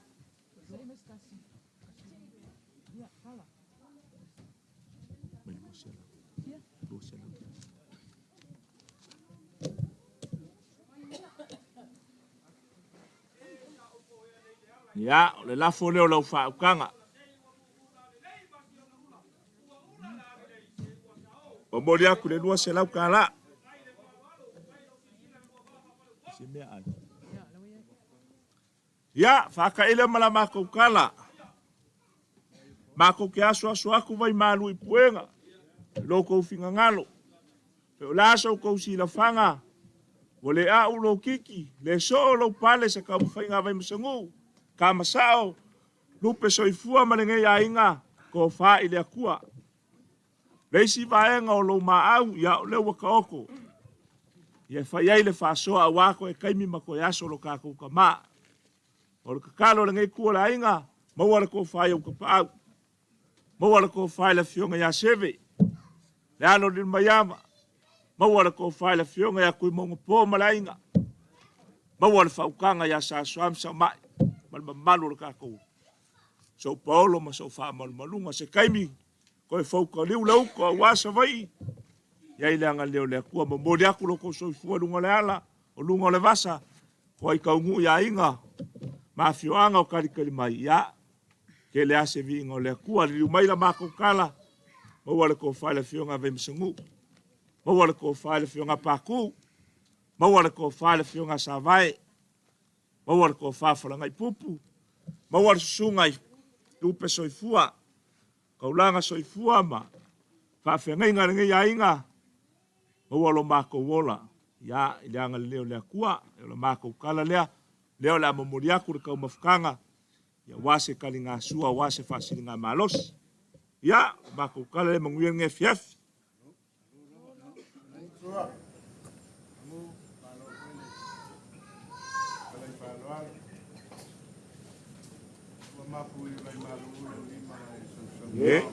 Ia, o le lafo lea o lau faautaga. Momoli atu le $200. Se mea ai. Ia, faataile ma la matou tala. Matou te asuasu atu vai malu i puega, lo tou finagalo. Pe o le a so tou silafaga, ua le a'u lou kiki, le soo lou pale se taumafaiga a Vaimasagū, Kamasao, Lupe soifua ma lenei aiga, tofa i le Atua. Le isi vaega o lou maau, ia o lea ua taoto. Ia e fai ai le faasoa aua toe taimi ma toe aso lo tatou tama. O le tatalo a lenei itu o le aiga, maua le tofa i ou tapaau. Maua le tofa i le afioga ia Seve, le alo o Lilomaiava. Maua le tofa i le afioga ia Tuimaugapo ma le aiga. Maua le faautaga ia Sasoa ma Saumai ma le mamalu o le tatou sou paolo ma sou faamalumaluga. Se taimi toe fautaliu le uto aua Savaii, i ai le agalelei o le Atua. Momoli atu lo outou soifua i luga o le ala, o luga o le vasa, toai taunuu i aiga ma afioaga o talitali mai. Ia, tele lava se viiga o le Atua. Liliu mai la matou tala, maua le tofa i le afioga a Vaimasagū, maua le tofa i le afioga a Patu, maua le tofa i le afioga a Savae, maua le tofa a Falagaipupu, maua le susuga i Lupe Soifua, Taulaga Soifua ma faafeagaiga a lenei aiga, maua lo matou ola, ia, i le agalelei o le Atua. O le matou tala lea. Lea o le a momoli atu le taumafataga, ia aua se taligasua, aua se faasiligamalosi. Ia, o le matou tala lea, manuia lenei afiafi. Yeah.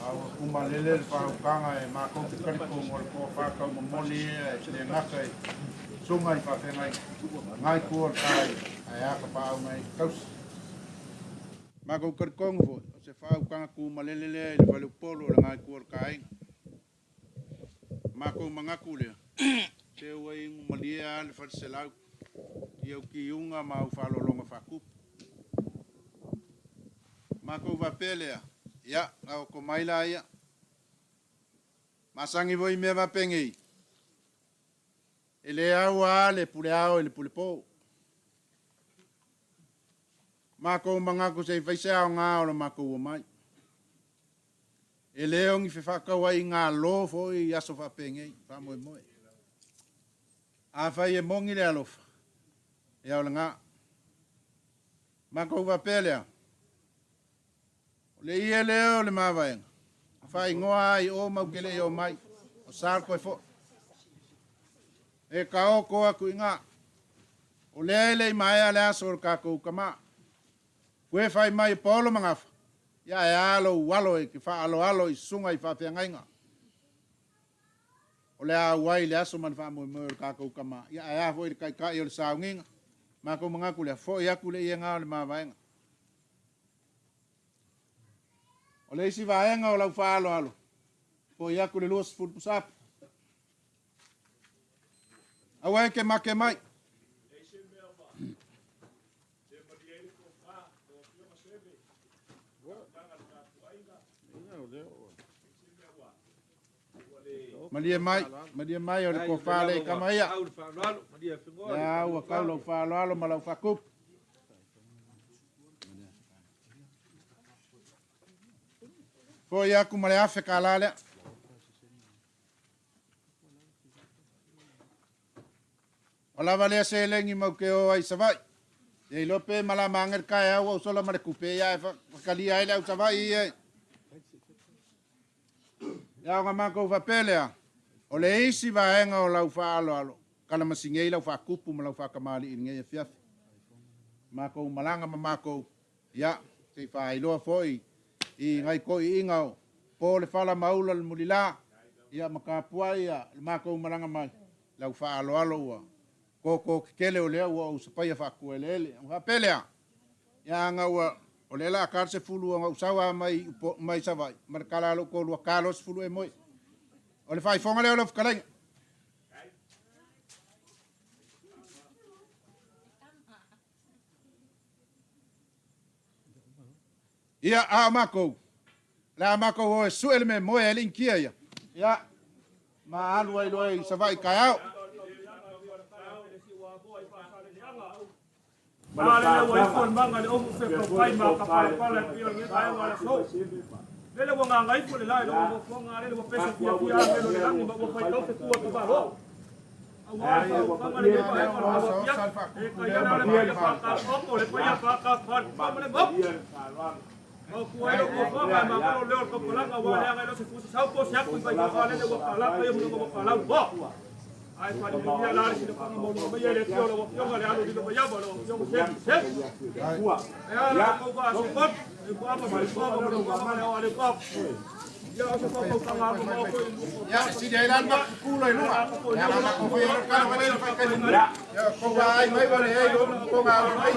A ua kumalele le faaukaga e makou te talitonu o le toafa taumomoli ia e le gata i susuga i faafeagaiga ngai tua o le tai ae a ka paauga i tausi. Makou talitonu foi o se faaukaga kumalele lea i le faleupolu o le ngai tua o le taaiga. Makou manatu lea, se ua inu malie lava le faleselau i au tiuga ma au faaaloaloga faatupu. Matou faapea lea, ia, taoto mai laia. Masani foi i mea faapenei, e le au lava le pule ao i le pule po. Matou manatu se i fai se aoga o le matou omai. E le o ni fefaatauaiga alo foi i aso faapenei, faamoemoe. Afai e moni le alofa, ia o lena. Matou faapea lea, o le ie lea o le mavaega, faaigoa ai o mau ke le i omai, o sa koe foi. E taoto atu i ina, o lea e le i maea le aso o le tatou tama. Kue fai mai e Paolo Magafa, ia e a lou alo e te faaaloalo i susuga i faafeagaiga. O le a auai le aso ma le faamoemoe o le tatou tama. Ia ae a foi le taitai o le sauniga. Matou manatu lea, foi atu le iega o le mavaega. O le isi vaega o lau faaaloalo, foi atu le 20 pusapu. Aua e ke make mai. Malie mai, malie mai o le tofa le i kama ia. Lea ua kau lau faaaloalo ma lau faakupu. Foi aku ma le afe kālā lea. O lava lea seleni mau ke o ai Savaii. Ia iloa pe malama age le taeao ua ou sola ma le tupe ia e faatalia ai le au Savaii ia. Ia ona matou faapea lea, o le isi vaega o lau faaaloalo, kalamasingei lau faatupu ma lau faatamalii i lenei afiafi. Matou malaga ma matou, ia, se i faailoa foi i nai toeaiina o po le fala ma ula le mulila, ia ma tapuai ia le matou malaga mai, lau faaaloalo ua toto tetele o lea ua ou sapaia faatueleele. Ona faapea lea, ia aga ua, o lea o le a ta le 10 ona ou sau lava mai, mai Savaii, ma le tala a lou toalua, ta loa le 10 e moe. O le faaifoga lea o lau fetalaiga. Ia, a o makou, le a makou o e sue le mea moe e alii kia ia. Ia, ma alu ai loa i Savaii taeao. Ia, e sili ai la le matou tutulo i luga. Ia, la matou fai ai le tala fai le fai kai Ia, kou vaai mai ua leai lo toga alo mai.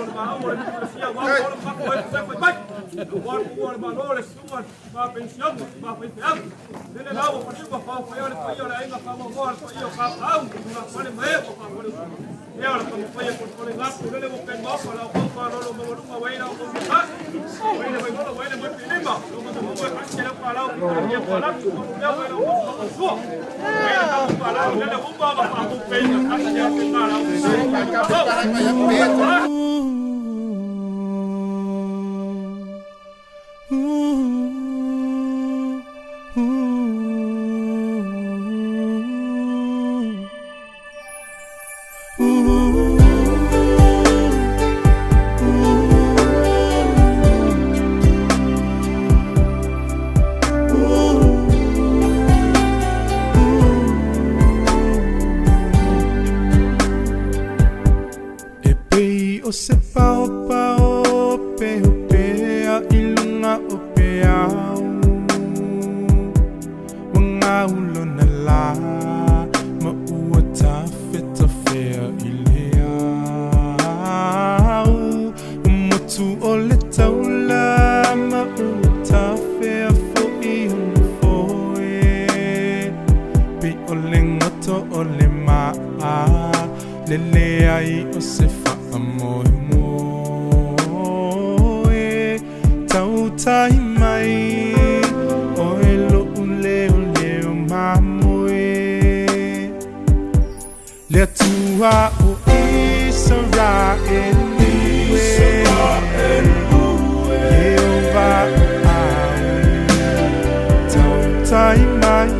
se paopao peopea i luga o peau. Ua gau lona lā ma ua tafetafea i le au. Ua motu o le taula ma ua tafea foʻi ona foe. Pei o le goto o le maa le leai o se faamoemoe. Tautai mai oe loʻu leoleo mamoe. Le Atua o Isaraelu e, Ieova o au, tautai mai.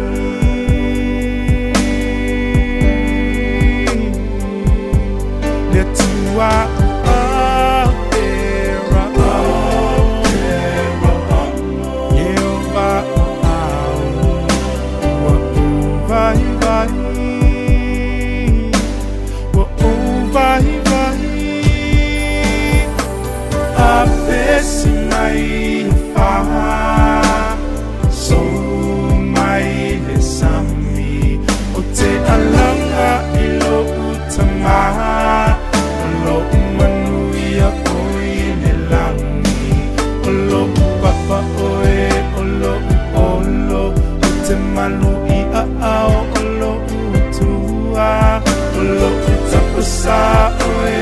Le Atua o Aperahama, Ieova o au, ua ou vaivai, ua ou vaivai. Apesi mai e faaso mai le sami o te alaga i loʻu tamā o loʻu manuia ʻoe i le lagi o loʻu papa ʻoe o loʻu olo o te malu i aao o loʻu Atua o loʻu tapasā ʻoe.